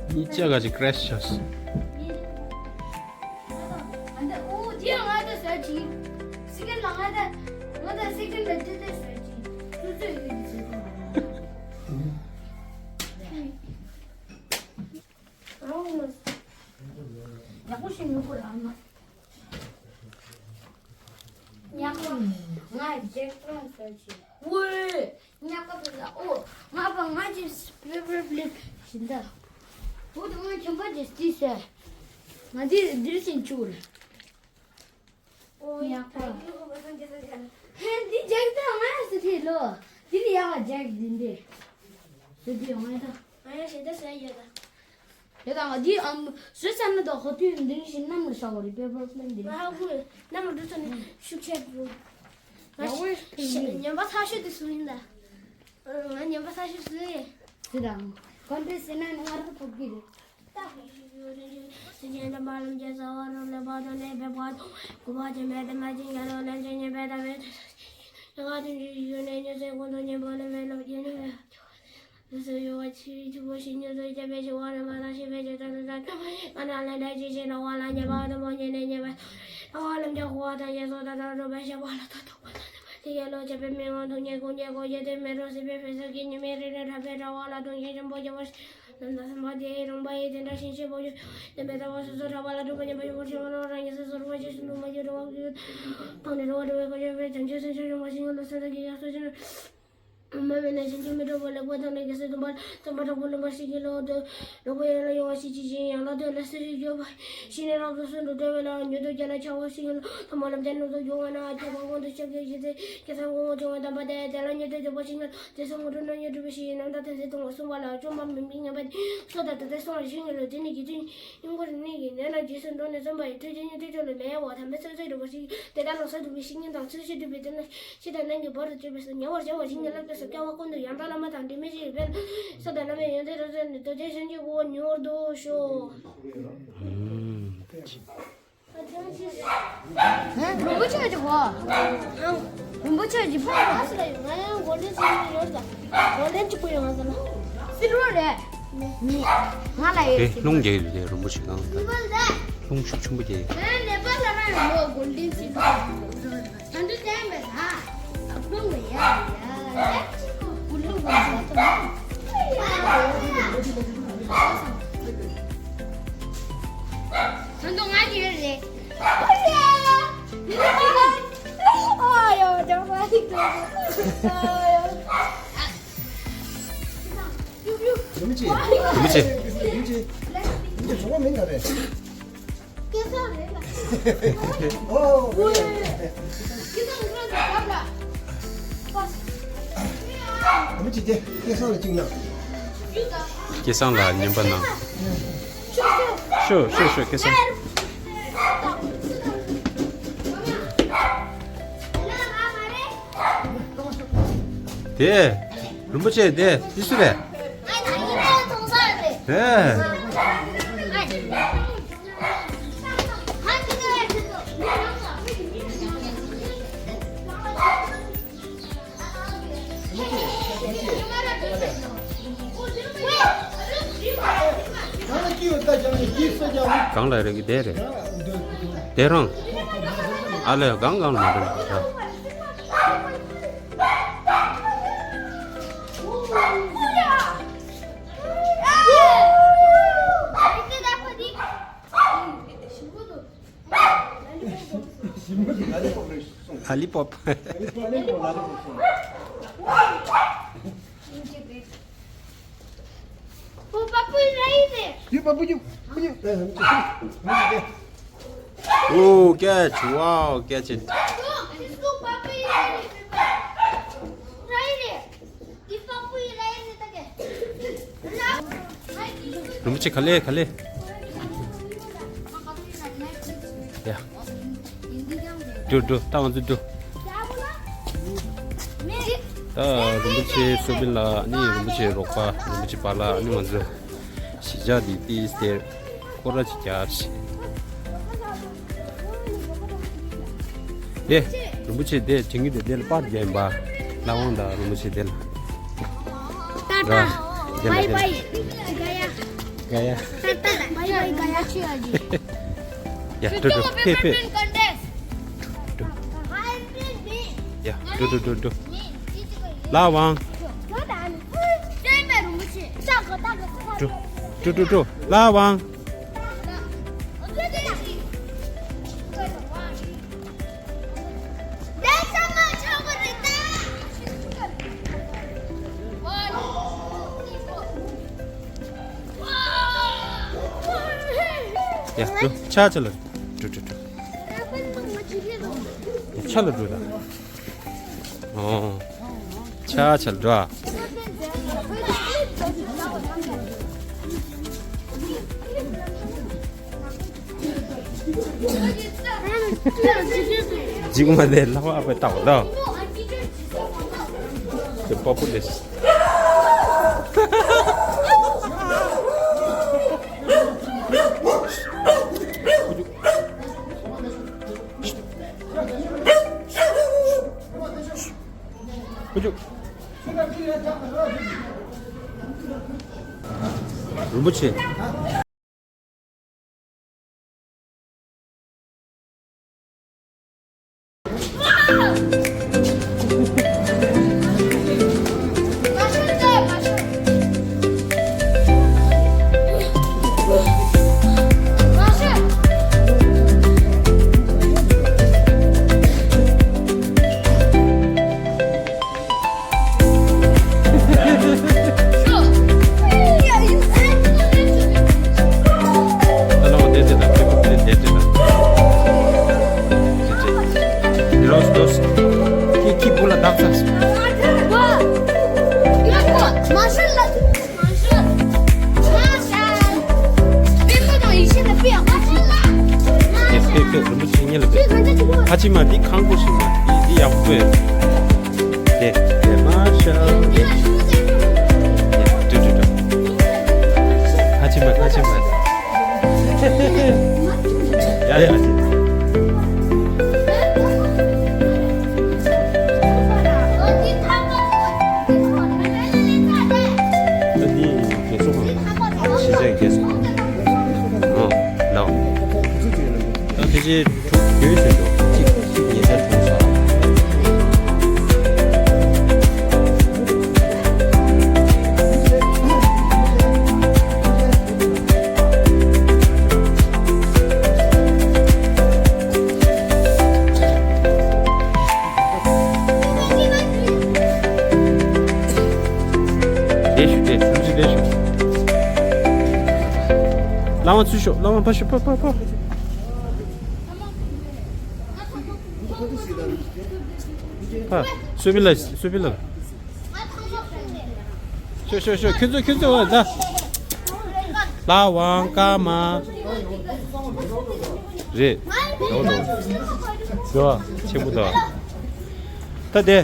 གཉིས་ཆ་ག་ཅིག་ཀྲེཤ་ཆགས་སོང་། ཡག་པོ་ཞིག་མི་དགོས་ལ་ཨ་མ། ཉག་པ་ང་རྒྱལ་ཁྲིམས་ཟེར་གྱི། ཝེ། ཉག་པ་དེ་ལ་ཨོ། ང་པ་ང་ཅི་པེ་པར་པི་ལེན་བཞིན་ད། འོ་དེ་ང་ཁྱིམ་པ་དེ་ཏི་སེ། ང་འདི་འདིར་ཕྱིན་བཅུག་རེད། ཨོ་ཡག་པོ། ཧེ་འདི་རྒྱག་ད་ང་སུ་ཐེ་ལོ། འདི་ལ་ཡག་རྒྱག་འདི་འདི། སུ་ཐེ་ང་ད། ང་ཡང་ཞེ་ད་ཟ་ཡོད་ད། དེ་དང་འདི་ཨམ་བཟོས་ཚར་ན་ད་ཧོ་ཏི་འདི་ཞིག་གནམ་ལ་ཤོག་རེད་པེ་པར་པི་ལེན་འདི། ང་ཧ་གོ་གནམ་ལ་འགྲོ་ཚར་ནས་ཤུགས་ཆེ་བོ། ང་ཡག་པོ་ཞིག་ཉམས་པ་ཚ་ཤོས་དེ་སུ་ཡིན་ད། ང་ཉམས་པ་ཚ་ཤོས་སུ་ཡིན། དེ་དང་ཁོ་འདྲ་ཟེར་ན་ང་ར་ཐོབ་ཀྱི་རེད། མ་མེད་ན་ཞིང་ཁྱོད་མི་འགྲོ་བ་ལེགས་པ་དང་ལས་ཀྱི་སྲིད་དུ་འབར། དམ་པ་དྲག་པོ་ལུང་པ་ཞིག་གི་ལོག་ཏུ། ལོག་པ་ཡན་ལ་ཡོང་བ་ཞིག་ཅི་ཞིག་ཡང་ལ་དོན་ལ་སྲིད་ཞིག་འགྱོད་པ། ཤི་ནས་རང་དུ་སུན་དུ་འགྲོ་བའི་ལ་མྱུར་དུ་རྒྱ་ལ་ཆགས་པ་ཞིག་ཡིན་ལ། དམ་པ་ལམ་དེ་ནུབ་ཏུ་འགྱུར་བ་ན་ཁྱབ་པ་དབང་དུ་ཤར་གྱི་ཞིག་སྟེ། ཁྱེད་ཚང་དབང་དུ་བྱུང་བ་དམ་པ་དེ་དེ་ལ་མྱུར་དུ་འགྱུར་བ་ཞིག་ཡིན་ལ། དེ་སོང་དུ་ན་མྱུར་འགྲུབ་པ་ཞིག་ཡིན་ནམ། ད་དེ་ཚེ་དུང་བ་གསུངས་པ་ལ་བཅོམ་པ་མི་མི་མཉམ་པ་སོ་ད་དེ་དེ་སོང་ལ་ཞིག་ཡིན་ལ། དེ་ནི་རྒྱུ་མཚན་ཡིན་སྐོར་ནི་གི་ནས་ལ་རྗེས་སུ་འགྲོ་ནས་བརྩམས་པ་ཡི་ཐུགས་རྗེ་ཉིད་དུ་ཆོག་ལ་མེད་པ་དམ་པའི་ཚོད་ཚོད་འགྲུབ་པ་ཞིག་དེ་ལྟར་ལོ་སར་འདུག་པའི་ཤིང་ཉིན་དང་ཚོད་ཤེས་འགྲུབ་པའི་དེ་ན། ཤི་དང་ནང་གི་བར་དུ་གཅོད་པའི་སོ། ཉེ་བར་བྱ་བ་ཞིག་ཉིད་ལ་སྐྱོ་བ་ཀུན་ཏུ་ཡང་དག་བླ་མ་དང་འབྲལ་མེད་ཞིག་ཡོད་པས། ས་དང་བླ་མའི་ཡོན་ཏན་རབ་གསལ་ནས་རྡོ་རྗེ་སེམས་ཀྱི་སྐུ་མྱུར་དུ་ཤོག་རིན་པོ་ཆེ་གཅིག་གོ་རིན་པོ་ཆེ་གཅིག་ཕ་ང་ཡང་གོ་ལེན་ཅིག་ཡོད་ད། གོ་ལེན་གཅིག་པུ་ཡོང་ཟེར་ན། སི་རོ་རེད། ནི། ང་ལ་ཡོད་དེ་སི་རོ་རླུང་རྒྱག་ཡོད་དེ་རིན་པོ་ཆེ་གང་ལྟར། སི་རོ་རེད། རླུང་ཤུགས་ཆེན་པོ་རྒྱག་ཡོད། ནེ་པཱལ་ལ་རང་ཡོད་གོ་ལེན་སི་རོ། ད་འདི་བསྟན་པས་ད། ཨ་ཕོ་ཡ་ཡ། ཀུ་ལུ་ཀུ་ལུ་ཏོ། ད་འདི་ང་གི་རེད། ཨོ་ཡ། ཨོ་ཡ། ཨོ་ཡ། རིན་པོ་ཆེ། རིན་པོ་ཆེ། རིན་པོ་ཆེ། རིན་པོ་ཆེ་གྲོགས་པོ་མིང་ག་རེད། སྐལ་བཟང་རེད་ལ། ཨོ། སྐལ་བཟང་རེད་ལ། རིན་པོ་ཆེ་དེ་སྐལ་བཟང་ལ་གཅིག་གནང་། སྐལ་བཟང་ལ་ཉན་པ་གནང་། ཤོ་ཤོ་ཤོ་སྐལ་བཟང་། དེ། རིན་པོ་ཆེ་དེ་ཏི་སུ་རེད། དེ། གང་ལ་རེག་གི་དེ་རེད། དེ་རང་། ཨ་ལས་གང་གང་ལ་མ་རེག་གི་ད། ལ་ལི་པོབ། ཨོ་པ་པུ་ར་ཡི་རེད། ཡུ་པ་པུ་ཡུ་པུ་ཡུ། ཨོ་ཀེ་ཆི། ཝའོ་ཀེ་ཆི། ཨོ་ཁི་སུ་པ་པུ་ཡི་ར་ཡི་རེད། ར་ཡི་རེད། རིན་པོ་ཆེ་ག་ལེ་ག་ལེ། ཡ། འགྲོ་འགྲོ་ད་ང་ཚོ་འགྲོ། ད་རིན་པོ་ཆེ་སོ་པིན་ལ་ནི་རིན་པོ་ཆེ་རོགས་པ་རིན་པོ་ཆེ་པཱ་ལགས་ནི་ང་ཚོ་གཞིས་ཆགས་འདི་ཏིས་སྟེར། སྐོར་ར་ཅིག་རྒྱབ་ཤིག་དེ། རིན་པོ་ཆེ་དེ་བྱིན་གྱི་དེ་དེ་ལ་པར་རྒྱབ་ཡིན་པ། ལྷ་དབང་དང་རིན་པོ་ཆེ་དེ་ལ། ཏ་ཏ། ར། དེ་ལ་བའི་དེ་ལ། བའི། ག་ཡ། ག་ཡ། ཏ་ཏ། བའི་བའི་ག་ཡ་ཆི་ཡ་ཇི། ཡ། འགྲོ་འགྲོ་ཕེབས་ཕེབས། ཡ། འགྲོ་འགྲོ་འགྲོ་འགྲོ། ལྷ་དབང་། འགྲོ་འགྲོ་འགྲོ་འགྲོ། ལྷ་དབང་། ཡ་འགྲོ། ཆ་ཆ་ལ་འགྲོ། འགྲོ་འགྲོ་འགྲོ། ཆ་ལ་འགྲོ་ད། ཨོ། ཆ་ཆ་ལ་འགྲོ་ཨ། འཇིགས་མ་དེ་ལྷ་བ་པའི་ལྟ་བ་ལ། དེ་པ་པུ་ལེ། ཁུ་ཆུ། རིན་པོ་ཆེ། ཕ་ཆི་མ་འདི་ཁང་པོ་ཞིག་མ་འདི་འདི་ཡག་པོ་ཡོད། དེ་དེ་མ་ཤ་དེ་དུ་དུ་དུ། ཁ་ཆེ་མ་ཁ་ཆེ་མ། ཡ་ཡ་ཡ། ད་འདི་རྒྱལ་སོང་། ཤེས་བྱ་རྒྱལ་སོང་། ཨོ་ལའོ། ད་ཕལ་ཆེར་དྲུག་བདུན་ཟིན་འདུག་གཅིག་གཅིག་ཉེ་ཆར་བྱུང་སོང་། ལས་ཞུ་དེ་ཐུགས་རྗེ་ལས་ཞུ། ལ་དབང་ཚུར་ཤོག་ལ་དབང་ཕར་ཤོག་ཕར་ཕར་ཕར། ཕ། སུ་པི་ལ་སུ་པི་ལ། ཤོ་ཤོ་ཤོ་ཁྱོད་ཚོ་ཁྱོད་ཚོ་འོ་ད། ལ་དབང་ཀརྨ། རེད། འགྲོ་འགྲོ། འགྲོ་ཆེན་པོ་འདུག་ད་དེ།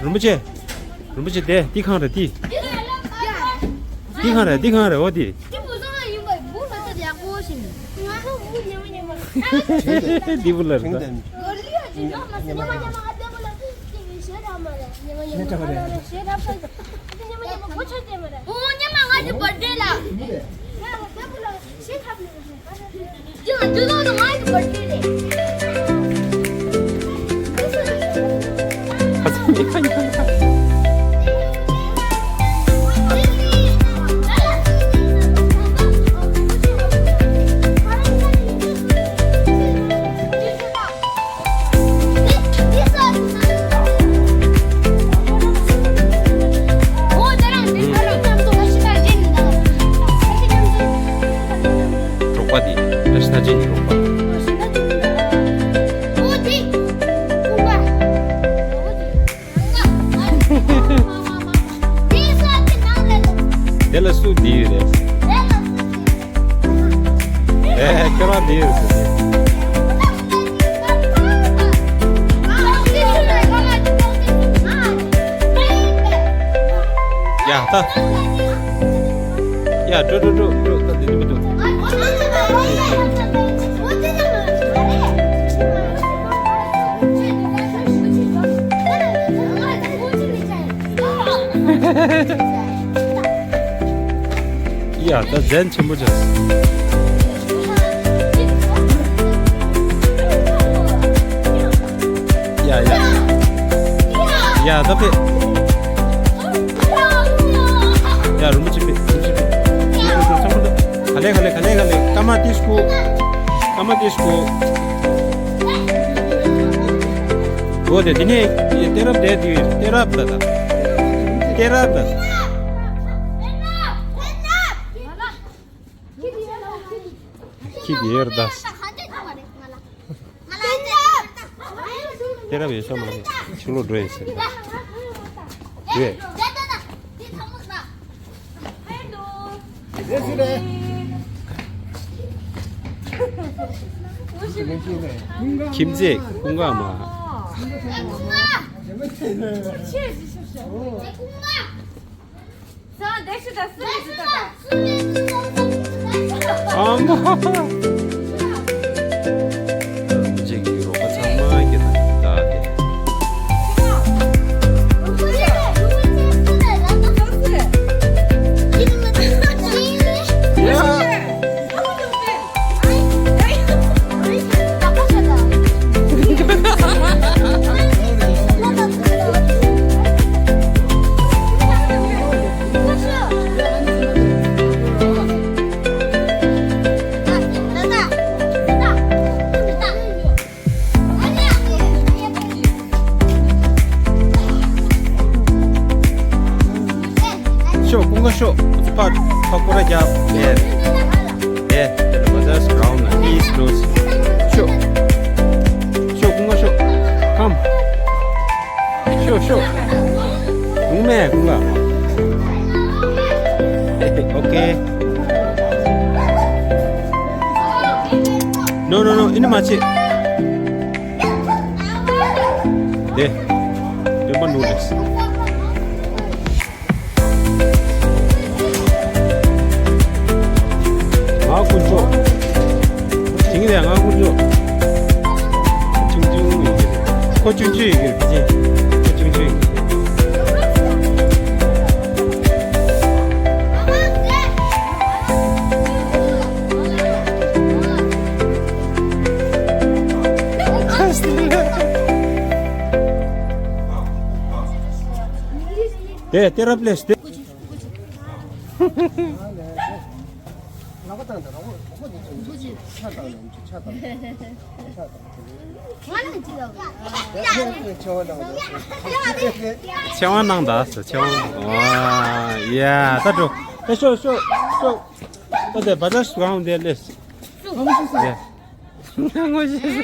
རིན་པོ་ཆེ། རིན་པོ་ཆེ་དེ་འདི་གང་རེད་འདི། འདི་གང་རེད་འདི་གང་རེད་འོ་འདི། འདི་བུ་བཟང་ཡིན་པ་བུ་ལ་ད་ཡག་པོ་ཞིག་ང་ཧ་བུ་ཉེ་མ་ཉེ་མ། འདི་བུ་ལ་རེད་ད། གོ་ལི་ཡ་ཅི་ཉོ་མ་སི་ཉེ་མ་ཉེ་མ་ཨ་ཏེ་བུ་ལ་ཅི་ཞེ་ར་མ་རེད་ཉེ་མ་ཉེ་མ་ཞེ་ར་མ་རེད། ཉེ་མ་ཉེ་མ་གོ་ཆ་ཅེ་མ་རེད། ཨོ་ཉེ་མ་ང་ཅི་བར་ཌེ་ལ། ང་ཨ་ཏེ་བུ་ལ་ཞེ་ཁ་བུ་ལ། རོགས་པ་དེ་བཀྲ་ཤིས་རྟགས་ཅན་གྱི་རོགས་པ། དེ་ལ་སུ་དེ་ཡོད་རེད། ཨེ་ཁྱོད་རང་དེ་ཡོད་རེད། ཡ་ད། ཡ་འགྲོ་འགྲོ་འགྲོ་འགྲོ་ད་འདི་འདི་མི་འདུག་ཡ་ད་ཟན་ཆེན་པོ་བྱས། ཡ་ཡ། ཡ་ད་ཕེ། ཡ་རུམ་ཆེ་ཕེ་རུམ་ཆེ་ཕེ། ག་ལེ་ག་ལེ་ག་ལེ་ག་ལེ་ཀ་མ་ཏི་སྐུ། ཀ་མ་ཏི་སྐུ། འོ་དེ་དེ་ནས་ཏེ་རབ་དེ་དེ་ཏེ་རབ་ད་ད། ཏེ་རབ་ད་ད། ཁྱེད་ཀྱི་ཡ་ལ་ཁྱེད་ཀྱི། ཁྱི་དེ་ཡོད་རེད་ད། དེ་རབ་ཡོད་ས་མ་རེད། ཕྱི་ལོགས་འགྲོ་ཡིན་ཟེར་ད། རེད། ཁྱིམ་མཚེས་ཀུན་དགའ་མ། ཨ་མ། ཅིག་གི་རོགས་པ་ཚང་མ་གི་ད་ད་དེ། ཤོག་ཀུན་དགའ་ཤོག་ཕར་ཕར་སྐོར་ར་རྒྱབ། ཨེ། ཨེ། དེ་ལ་བ་ཛར་གི་གྷི་རའུན་ཌི་ལ་པི་ལིས་ཀློ་ཛི། ཤོག་ཤོག་ཀུན་དགའ་ཤོག་ཀམ། ཤོག་ཤོག་ཡོང་མེད་ཀུན་དགའ། ཨོ་ཁེ། ནོ་ནོ་ནོ། ཨེ་ནི་མ་བྱེད། དེ། སྤེན་པ་ནུ་ལེགས། ང་དཀོན་མཆོག་དེང་རེ་ང་དཀོན་མཆོག་ཆུང་ཆུང་ཡིན་གྱི་རེད། ཁོ་ཆུང་ཆུང་ཡིན་གྱི་རེད། ཁོ་ཆུང་ཆུང་ཡིན་གྱི་རེད། དེ་དེ་རབ་ལས་དེ། ཆེ་བ་གནང་ད་ཟེར། ཆེ་བ་གནང་། ཨོ་ཡ། ད་འགྲོ། ད་ཤོག་ཤོག་ཤོག་ད་དེ་བ་ཛར་གི་གྷི་རའུན་ཌི་དེ་ལས། ཡ། ངོ་ཤེས།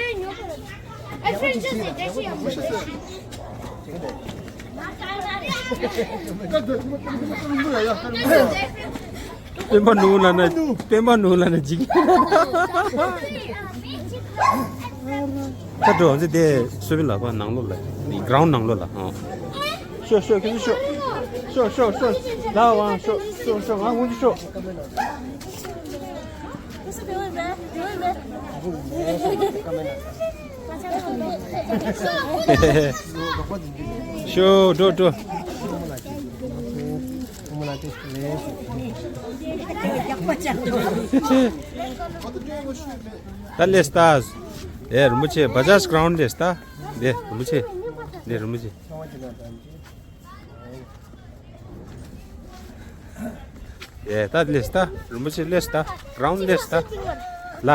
སྤེན་པ་ནུ་ལ་ན། སྤེན་པ་ནུ་ལ་ན་འཇིགས། ད་འགྲོ་འདི་དེ་སུ་བི་ལ་པ་ནང་ལོགས་ལ། གྷི་རའུན་ཌི་ནང་ལོགས་ལ། ཨོ། ཤོག་ཤོག་ཁྱེད་ཚོ་ཤོག་ཤོག་ཤོག་ཤོག་ལ་ཝང་ཤོག་ཤོག་ཤོག་ང་ངོ་ཅིག་ཤོག་ཤོག་འགྲོ་འགྲོ། ད་ལས་ད། ཨེ་རིན་པོ་ཆེ་བ་ཛར་གི་གྷི་རའུན་ཌི་ལས་ད། དེ་རིན་པོ་ཆེ། དེ་རིན་པོ་ཆེ། ཨེ་ད་ལས་ད། རིན་པོ་ཆེ་ལས་ད། གྷི་རའུན་ཌི་ལས་ད། ལ།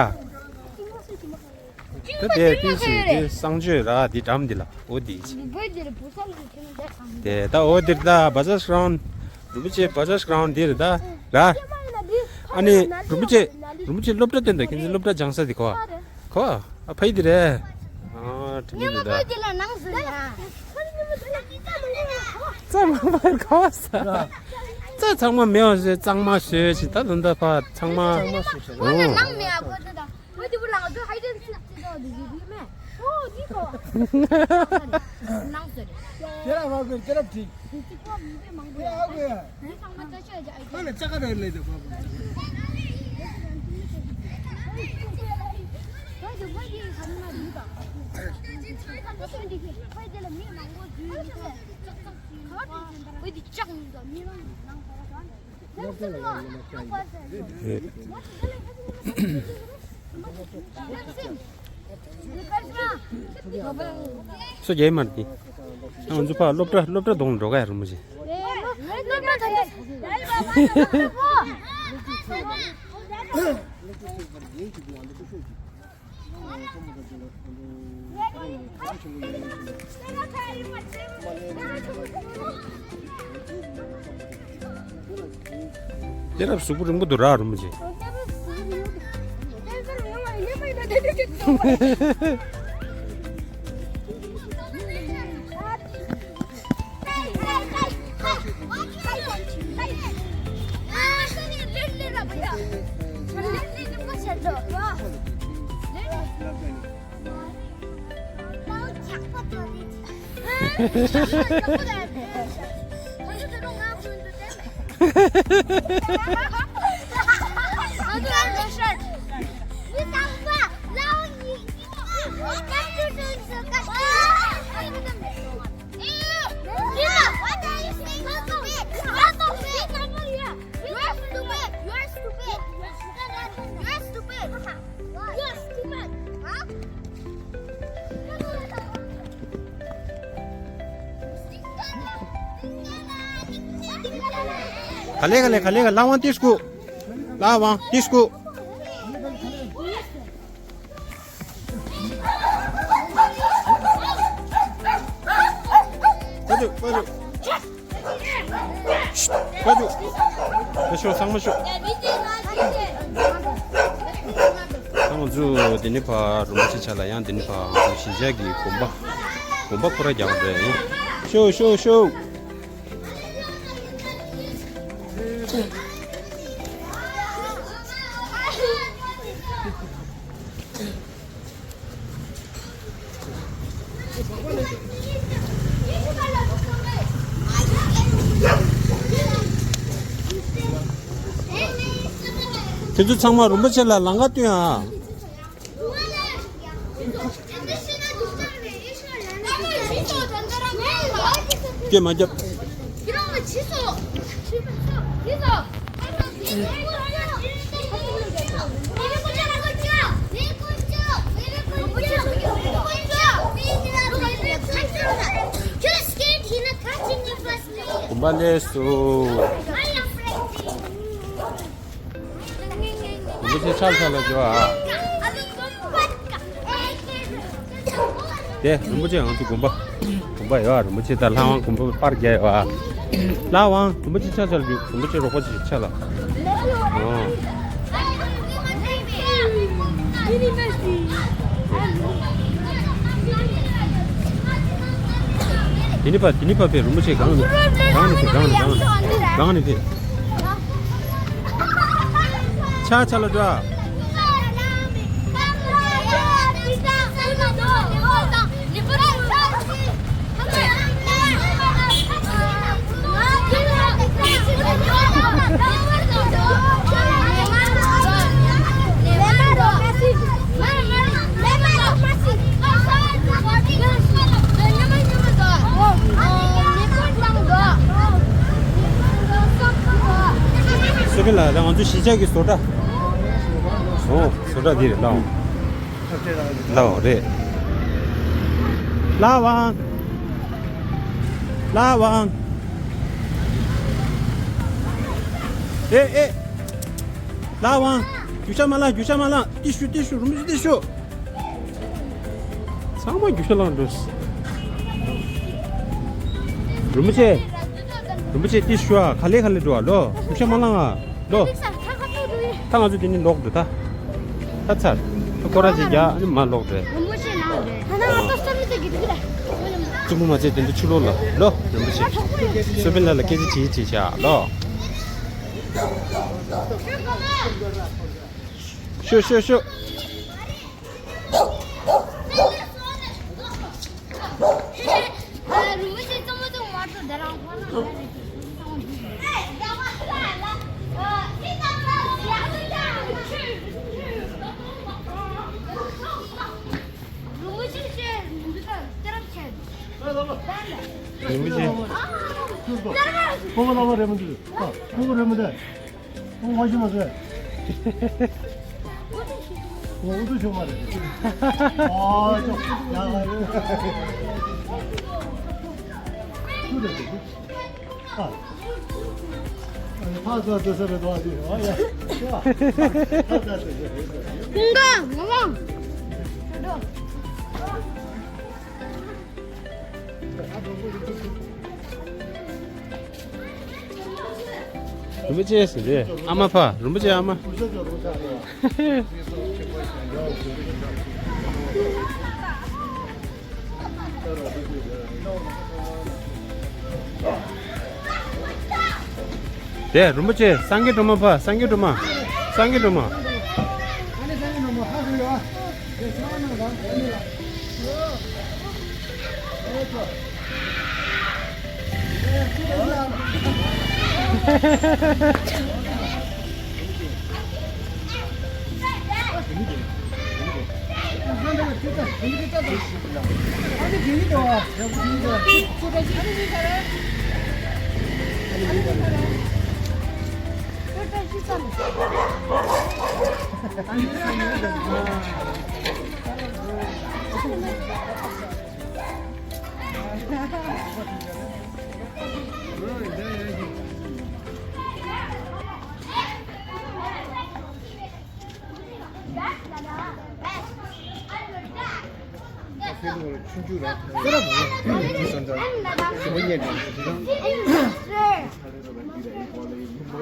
ད་དེ་དེ་ཞིག་དེ་གསང་སྤྱོད་ར་དེ་འགྲམ་དེ་ལ་འོ་དེ་ཞིག་དེ་ད་འོ་དེར་ད་བ་ཛར་གི་གྷི་རའུན་ཌི། རིན་པོ་ཆེ་བ་ཛར་གི་གྷི་རའུན་ཌི་དེར་ད་ར། ཨ་ནི་རིན་པོ་ཆེ། རིན་པོ་ཆེ་སློབ་གྲྭ་སྟོན་ད། ཁྱེད་ཚོ་སློབ་གྲྭ་སྦྱང་ས་དེ་གོ་ཨ། གོ་ཨ། ཕ་ཡི་དེ་རེད། ཨ་དྲི་མི་འདུག་ད། རྩྭ་མ་པར་གོ་ས། རྩྭ་ཚང་མ་མེད་པ་བཟོས། གཙང་མ་བཟོས་ཅིག་ད་ད་ད་ཕ་ཚང་མ། གཙང་མ་བཟོས་ཤག་ཨོ། ནང་མེད་ཨ་གོ་ད་ད། ཨོ་དེ་བུ་ལ་ང་ཚོ་ཧའི་ཌེན་སི་ཀི་ཅིག་ཏོ་དེ་ཡོད་མེད། ཨོ་དེ་ཏོ། ནང་ཟེར། དེ་ལ་ང་ཚོ་དེ་ལ་བྲིས། དེ་ཅིག་པོ་མི་དེ་མང་པོ་ཡོད། དེ་ཚང་མ་བཀྲ་ཤིས་ཨ་ཅག་ཨ་ཅག་ཨ་ལ་ཅག་ག་རེ་ལས་དེ་པ་པོ། ཨོ་དེ་བུ་དེ་ག་ནས་མ་བྲིས་པ། ཨོ་དེ་བུ་དེ་ལ་མི་མང་པོ་འཛུལ་མི་ཐུབ། ཅག་ཅག་ཅག་ཨོ་དེ་ཅག་མི་འདུག་མི་མང་པོ་ནང་ཁོ་ར་ག་ནས། སོ་རྒྱལ་མར་ཏི། ང་ཚོ་ཕ་སློབ་གྲྭ་སློབ་གྲྭ་གདོང་འགྲོ་ག་ཡ་རུ་མོ་ཆེ། དེ་རབ་གཟུགས་པོ་རིང་པོ་འདུག་ར་རུ་མོ་ཆེ། ག་ལེ་ག་ལེ་ག་ལེ་ག་ལ་ཝང་ཏིས་ཀུ། ལ་ཝང་ཏིས་ཀུ། པ་ཏུ་པ་ཏུ། པ་ཏུ། ཤོ་ཚང་མ་ཤོ། ང་ཚོ་འདི་ནས་ཕར་རིན་པོ་ཆེ་ཕྱག་ལ་ཡང་འདི་ནས་ཕར་ང་ཚོ་གཞིས་ཆགས་ཀྱི་དགོན་པ། དགོན་པ་ཁོ་ར་རྒྱག་པ་རེད། ཤོ་ཤོ་ཤོ། ཁྱེད་ཚོ་ཚང་མ་རིན་པོ་ཆེ་ལ་ལང་ཀ་སྟོན་ཨ། སྐད་མ་རྒྱབ། དགོན་པ་ལས་སུ། རིན་པོ་ཆེ་ཕྱག་འཚལ་ལ་འགྲོ་ཨ། དེ་རིན་པོ་ཆེ་ང་ཚོ་དགོན་པ། དགོན་པ་ཡོད་ཨ། རིན་པོ་ཆེ་དང་ལྷ་དབང་དགོན་པ་པར་རྒྱག་ཡོད་ཨ། ལྷ་དབང་རིན་པོ་ཆེ་ཕྱག་འཚལ་རྒྱུ། རིན་པོ་ཆེ་རོགས་པ་ཅིག་ཕྱག་ལ། ཨོ། དེ་ནི་པ་དེ་ནི་པ་པའི་རིན་པོ་ཆེ་གང་ནས་གང་ནས་ཕེབས། གང་ནས་གང་ནས་གང་ནས་ཕེབས། ཆ་ཆ་ལ་འགྲོ། སུ་ཕིན་ལ་ང་ཚོ་གཞིས་ཆགས་ཀྱི་བཟོ་གྲྭ། ཨོ། བཟོ་གྲྭ་འདི་རེད་ལགས། ལགས་རེད། ལགས་དབང་། ལགས་དབང་། ཨེ་ཨེ། ལགས་དབང་། རྒྱུ་ཆ་མ་ལངས། རྒྱུ་ཆ་མ་ལངས། ཏི་ཤུ་ཏི་ཤུ། རིན་པོ་ཆེ་ཏི་ཤུ། ཚང་མ་རྒྱུ་ཆ་བླངས་འགྲོ། རིན་པོ་ཆེ། རིན་པོ་ཆེ་ཏི་ཤུ་ཨ། ག་ལེ་ག་ལེ་འགྲོ་ཨ། ལོ། རྒྱུ་ཆ་མ་བླངས་ཨ། ལོ། ད་ང་ཚོ་དེ་ནི་ལོག་འགྲོ་ད། ད་ཚར། ད་སྐོར་ར་ཅིག་རྒྱག་ཨ་ནི་མ་ལོག་རེད། རིན་པོ་ཆེ་ནང་རེད། ད་ང་ཏོག་ཙམ་མི་ཚེ་གི་དུས་རེད། བཙུན་མོ་མ་ཚད་དེ་འདྲ་ཕྱི་ལོགས་ལ། ལོ། རིན་པོ་ཆེ། སུ་སྤུན་ལགས་ལ་སྐད་ཆ་དྲིས་དྲིས་བྱ་ལོ། ཤོ་ཤོ་ཤོ། རིན་པོ་ཆེ། ཁོ་བོ་ལ་བ་རེ་མི་འདུག་ཨ། ཁོ་བོ་རེ་མི་འདུག་ཁོ་བོ་ཞུ་མ་ཟེར། ཁོ་བོ་ཨུ་ཚུགས་ཆུང་མ་རེད། ཨ་ཅོ། ཡ་ལ་རེད། ཨ། ཕ་ཚོ་ཚོ་ས་རེད་དོ་ཨ་ཅི། ཨ་ཡ། ཕ་ཚོ་ཚོ་ས་རེད། ཀུན་དགའ་ངག་དབང་། རིན་པོ་ཆེ་ཟེར་རེད། ཨ་མ་ཕ། རིན་པོ་ཆེ་ཨ་མ། ཨ་ནི་ང་ཚོ་ད་ལྟ་ང་ཚོ་ང་ཚོ་ང་ཚོ་ང་ཚོ་ང་ཚོ་ དེ་རིན་པོ་ཆེ་སངས་རྒྱས་སྒྲོལ་མ་ཕ། སངས་རྒྱས་སྒྲོལ་མ། སངས་རྒྱས་སྒྲོལ་མ།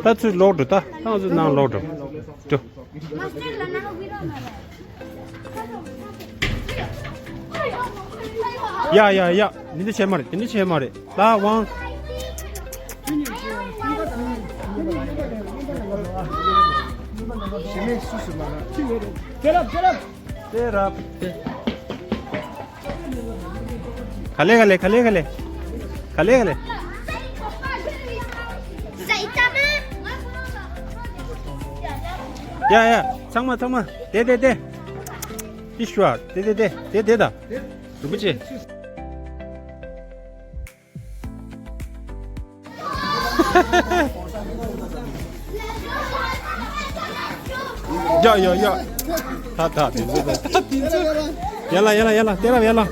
ད་ཚུར་ལོག་འགྲོ། ད་ད་ཚུར་ནང་ལོག་འགྲོ། འགྲོ། ཡ་ཡ་ཡ། འདི་འདྲ་བྱས་མ་རེད། འདི་འདྲ་བྱས་མ་རེད། ལ་དབང་། ཞི་མི་སུ་སུ་མ་རེད། ཁྱི་ཡོད་རེད། Get up, get up. དེ་རབ་དེ། ག་ལེ་ག་ལེ་ག་ལེ་ག་ལེ། ག་ལེ་ག་ལེ། ཡ་ཡ། ཚང་མ་ཚང་མ། དེ་དེ་དེ། ཏི་ཤུ་ཨར། དེ་དེ་དེ། དེ་དེ་ད། རིན་པོ་ཆེ། ཡ་ཡ་ཡ། ད་ད་དེ་ཚོ་ད་ད་དེ་ཚོ། ཡ་ལ་ཡ་ལ་ཡ་ལ། དེ་ར་ཡ་ལ།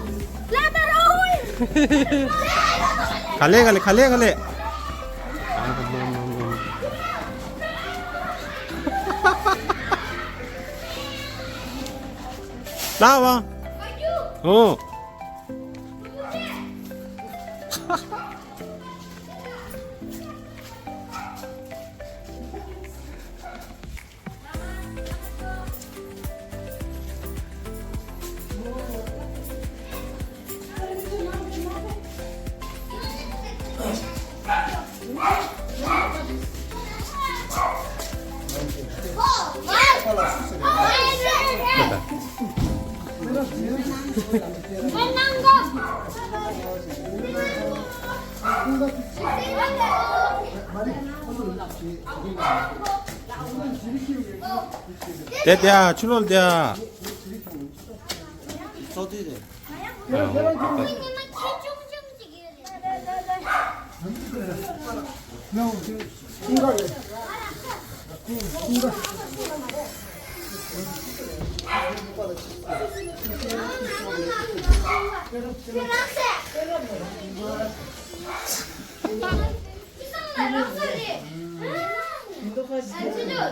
ག་ལེ་ག་ལེ་ག་ལེ་ག་ལེ། ལ་བ། ཨོ། དེ་དེ་ཨ་ཆུ་ལོལ་དེ་ཨ། སོ་དུས་དེ།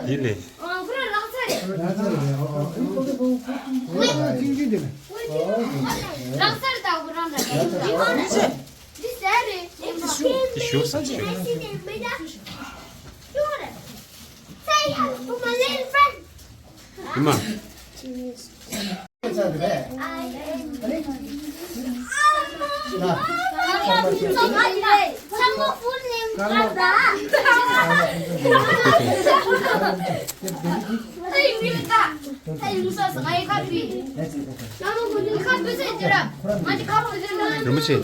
འདི་ལས། འདི་ཞུ་ས་ཞུ། ཨི་མ། རིན་པོ་ཆེ།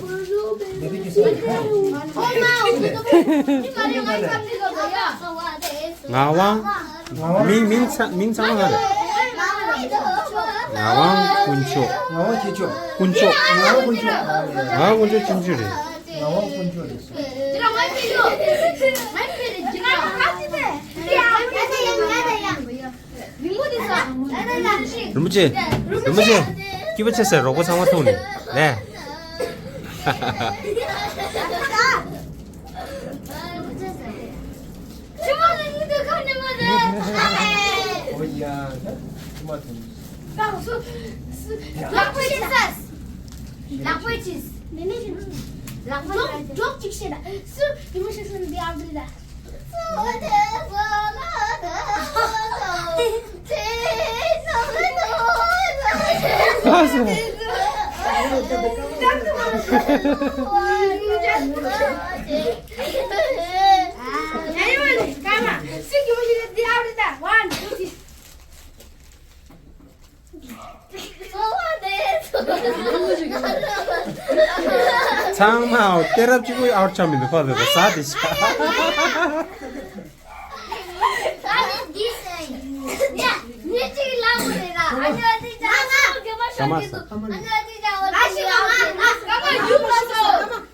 ངག་དབང་། མིང་མིང་ཚ་མིང་ཚང་མ་ག་རེ། ངག་དབང་དཀོན་མཆོག་ངག་དབང་ཁྱེད་མཆོག་དཀོན་མཆོག་ངག་དབང་དཀོན་མཆོག་ངག་དབང་དཀོན་མཆོག་ཁྱིམ་མཆོག་རེད། ངག་དབང་དཀོན་མཆོག་རེད་ཟེར། རིན་པོ་ཆེ། རིན་པོ་ཆེ། སྐྱིད་པོ་བྱེད་ཟེར། རོགས་པ་ཚང་མ་ཐུག་ནས་ལས། ཨོ་ཡ། ཁྱི་མ་ཐུག་ནས། ལག་པས་ཅིག་ཟ། ལག་པས་ཅིག་ཟ། མེ་མེ་ཅིག་ཟ། ལག་པས་ཅིག་ཟ། ཇོག་ཇོག་ཅིག་བྱེད་ད། སུ་ཡིན་མོ་ཞིག་སུ་འདི་ཨ་འདི་ད། སུ་དེ་སུ་ལ་ད་སུ་དེ་སུ་ལ་ད། ཨ་སུ། One, two, three. ཚང་མ་ཨའོ་ཊི། གཏད་རབས་གཅིག་པུ་ཨའོ་ཊི་ཆགས་མི་འདུག་ཕ་བོད་པ་ཟ་དེ་ཤ།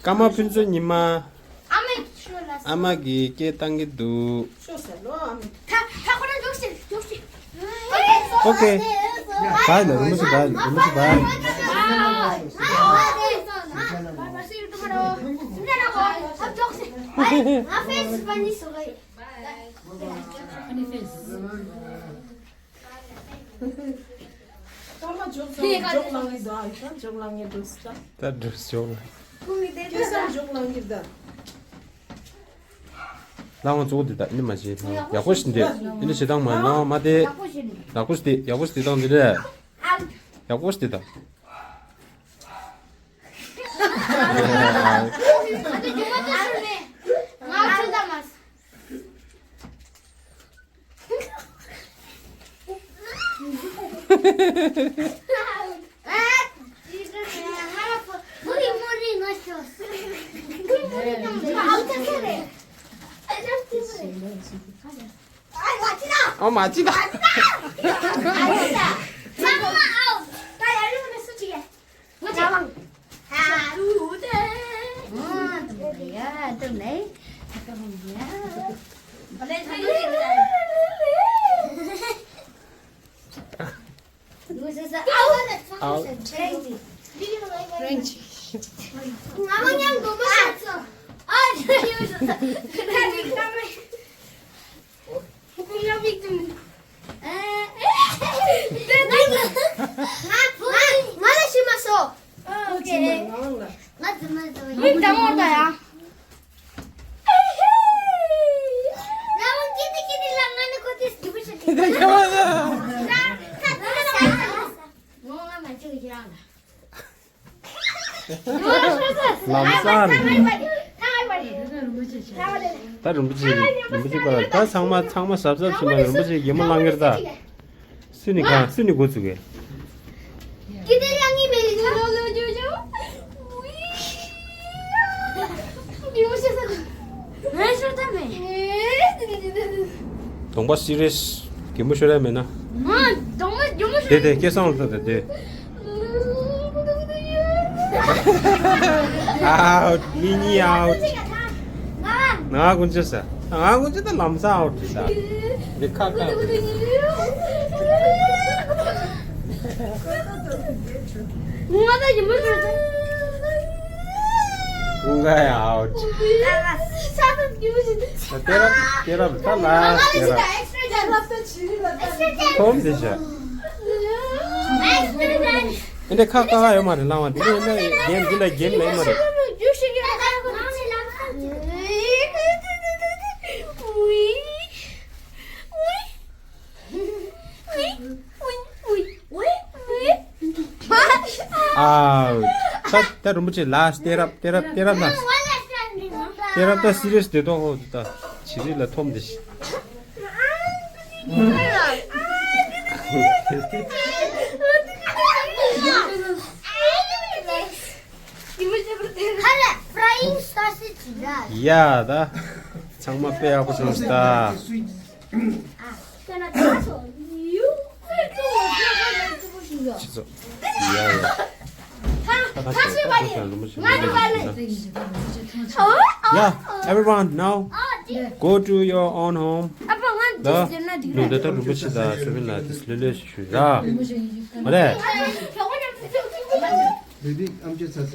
སྐར་མ་ཕུན་ཚོགས་ཉི་མ། ཨ་མ་གིས་སྐད་བཏང་གི་འདུག་ཤོག་ཟེར་ལོ་ཨ་མ། ད་ད་ཁོ་རང་འཇོག་ཤིག་འཇོག་ཤིག་ཨོ་ཁེ། བཱའི་ལ་རིན་པོ་ཆེ་བཱའི། རིན་པོ་ཆེ་བཱའི། སྐར་མ་འཇོག་ཚར། འཇོག་ལངས་ངེས་འདུག་ད་འཇོག་ལངས་ངེས་འདུག་ད་འགྲོ་འཇོག་ལངས། སྐལ་བཟང་འཇོག་ལངས་ངེས་ད། ལངས་གཙོ་བོ་འདི་ད་ཨ་ནི་མ་བྱེད། ཡག་པོ་ཞིག་འདི་ཨ་ནི་བྱེད་སྟངས་མ་ལོ་མ་དེ། ཡག་པོ་ཞིག་འདི་ཡག་པོ་ཞིག་འདི་སྟངས་འདི་རེད། ཡག་པོ་ཞིག་འདི་ད། ཨོ་མ་ཅི་ད། ཨའོ། ལམ་སང་། ད་རིན་པོ་ཆེ་རིན་པོ་ཆེ་པ་ད་ཚང་མ་ཚང་མ་གཟབ་གཟབ་བྱེད་ན་རིན་པོ་ཆེ་གད་མོ་ལངས་ཀྱི་རེད་ད། སུ་ནི་གང་སུ་ནི་འགོ་བཙུགས་གས། གདོང་པ་སི་རི་ཡས་གད་མོ་ཤོར་ཡ་མེད་ན། དེ་དེ་སྐལ་བཟང་ལ་ལྟ་དེ་དེ། ཨའོ་ཊི། མི་གཉིས་ཨའོ་ཊི། ང་དཀོན་མཆོག་ཟེར། ང་དཀོན་མཆོག་ད་ལམ་སང་ཨའོ་ཊི་ཟེར། འདི་ཁ་ཁ། ང་ད་ཡིན་མོ་ཟེར། ཀུན་དགའ་ཡང་ཨའོ་ཊི། གཏད་རབས་གཏད་རབས་ད་ལ་གཏད་རབས། ཐོམ་དེ་བྱ། ཨེ་འདྲ་ཁ་ཁ་ཁ་ཡོད་མ་རེད་ལང་བ་འདི་ནི་ཨེ་འདྲ་གེམ་འདི་ལ་གེམ་ལ་ཡོད་མ་རེད། ཨའོ། ད་ད་རིན་པོ་ཆེ་ལ་གཏད་རབས་གཏད་རབས་གཏད་རབས་ལ། གཏད་རབས་ད་སི་རི་ཡས་དེ་ཏོག་ཧོ་ད་བྱི་རིལ་ལ་ཐོམ་དེ་ཤི། ཡ་ད། ཚང་མ་དཔེ་ཡག་པོ་བྱུང་སོང་ད། ཅི་ཚོ། ཡ་ཡ། ད་ཁ་ཤས་ད་ཁ་ཤས་རིན་པོ་ཆེ་རིན་པོ་ཆེ། Yeah, everyone, now go to your own home. ད་ལུང་ད་ད་རིན་པོ་ཆེ་ད་སུ་མིན་ལ་དེ་ལོས་ལོས་ཞུ་ར། མ་རེད། Baby, I'm just a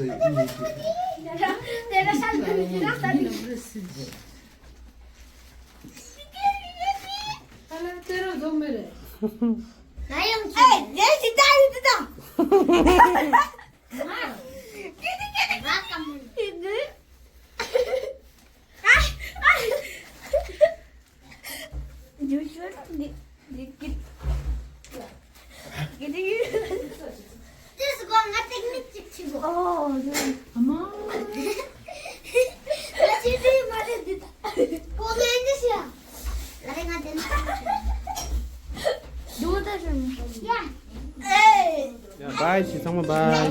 ཞིག་ཚང་མ་བཱའི།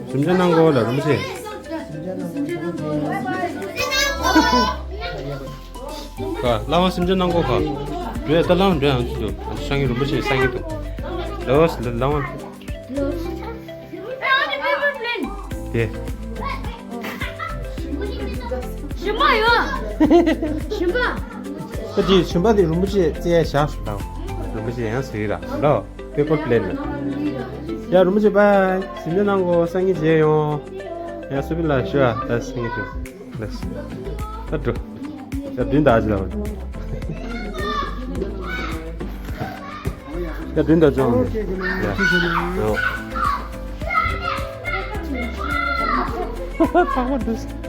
གཟིམ་འཇག་གནང་གོ་ལ་རིན་པོ་ཆེ། ག་བླ་མ་གཟིམ་འཇག་གནང་གོ་ག་འགྲོ་ཡ་ད་ལམ་འགྲོ་ཡ་ང་ཚོ་འདུག་ང་ཚོ་སང་ཉིན་རིན་པོ་ཆེ་སང་ཉིན་འདུག་ལོས་ལ་བླ་མ། དེ། ཞིམ་པ་ཡོད། ཞིམ་པ། ཁོ་དེ་ཞིམ་པ་དེ་རིན་པོ་ཆེ་རྩེ་ཡ་བཞག་སོང་དང་། རིན་པོ་ཆེ་ཡང་ཟེར་གི་ར་ལོ། པེ་པར་པི་ལེན་ནི། ཡ་རིན་པོ་ཆེ་བཱའི། གཟིམ་འཇག་གནང་གོ་སང་ཉིན་མཇལ་ཡོང་། ཡ་སུ་པི་ལ་ཤོ་ཨ་ད་སང་ཉིན་ཤོ། ལགས། ད་འགྲོ། ད་མདུན་དག་ཅི་ལ་བ། ད་མདུན་དག་ཅོང་། ཡ། ཡོ། ཚང་མ་འདུས།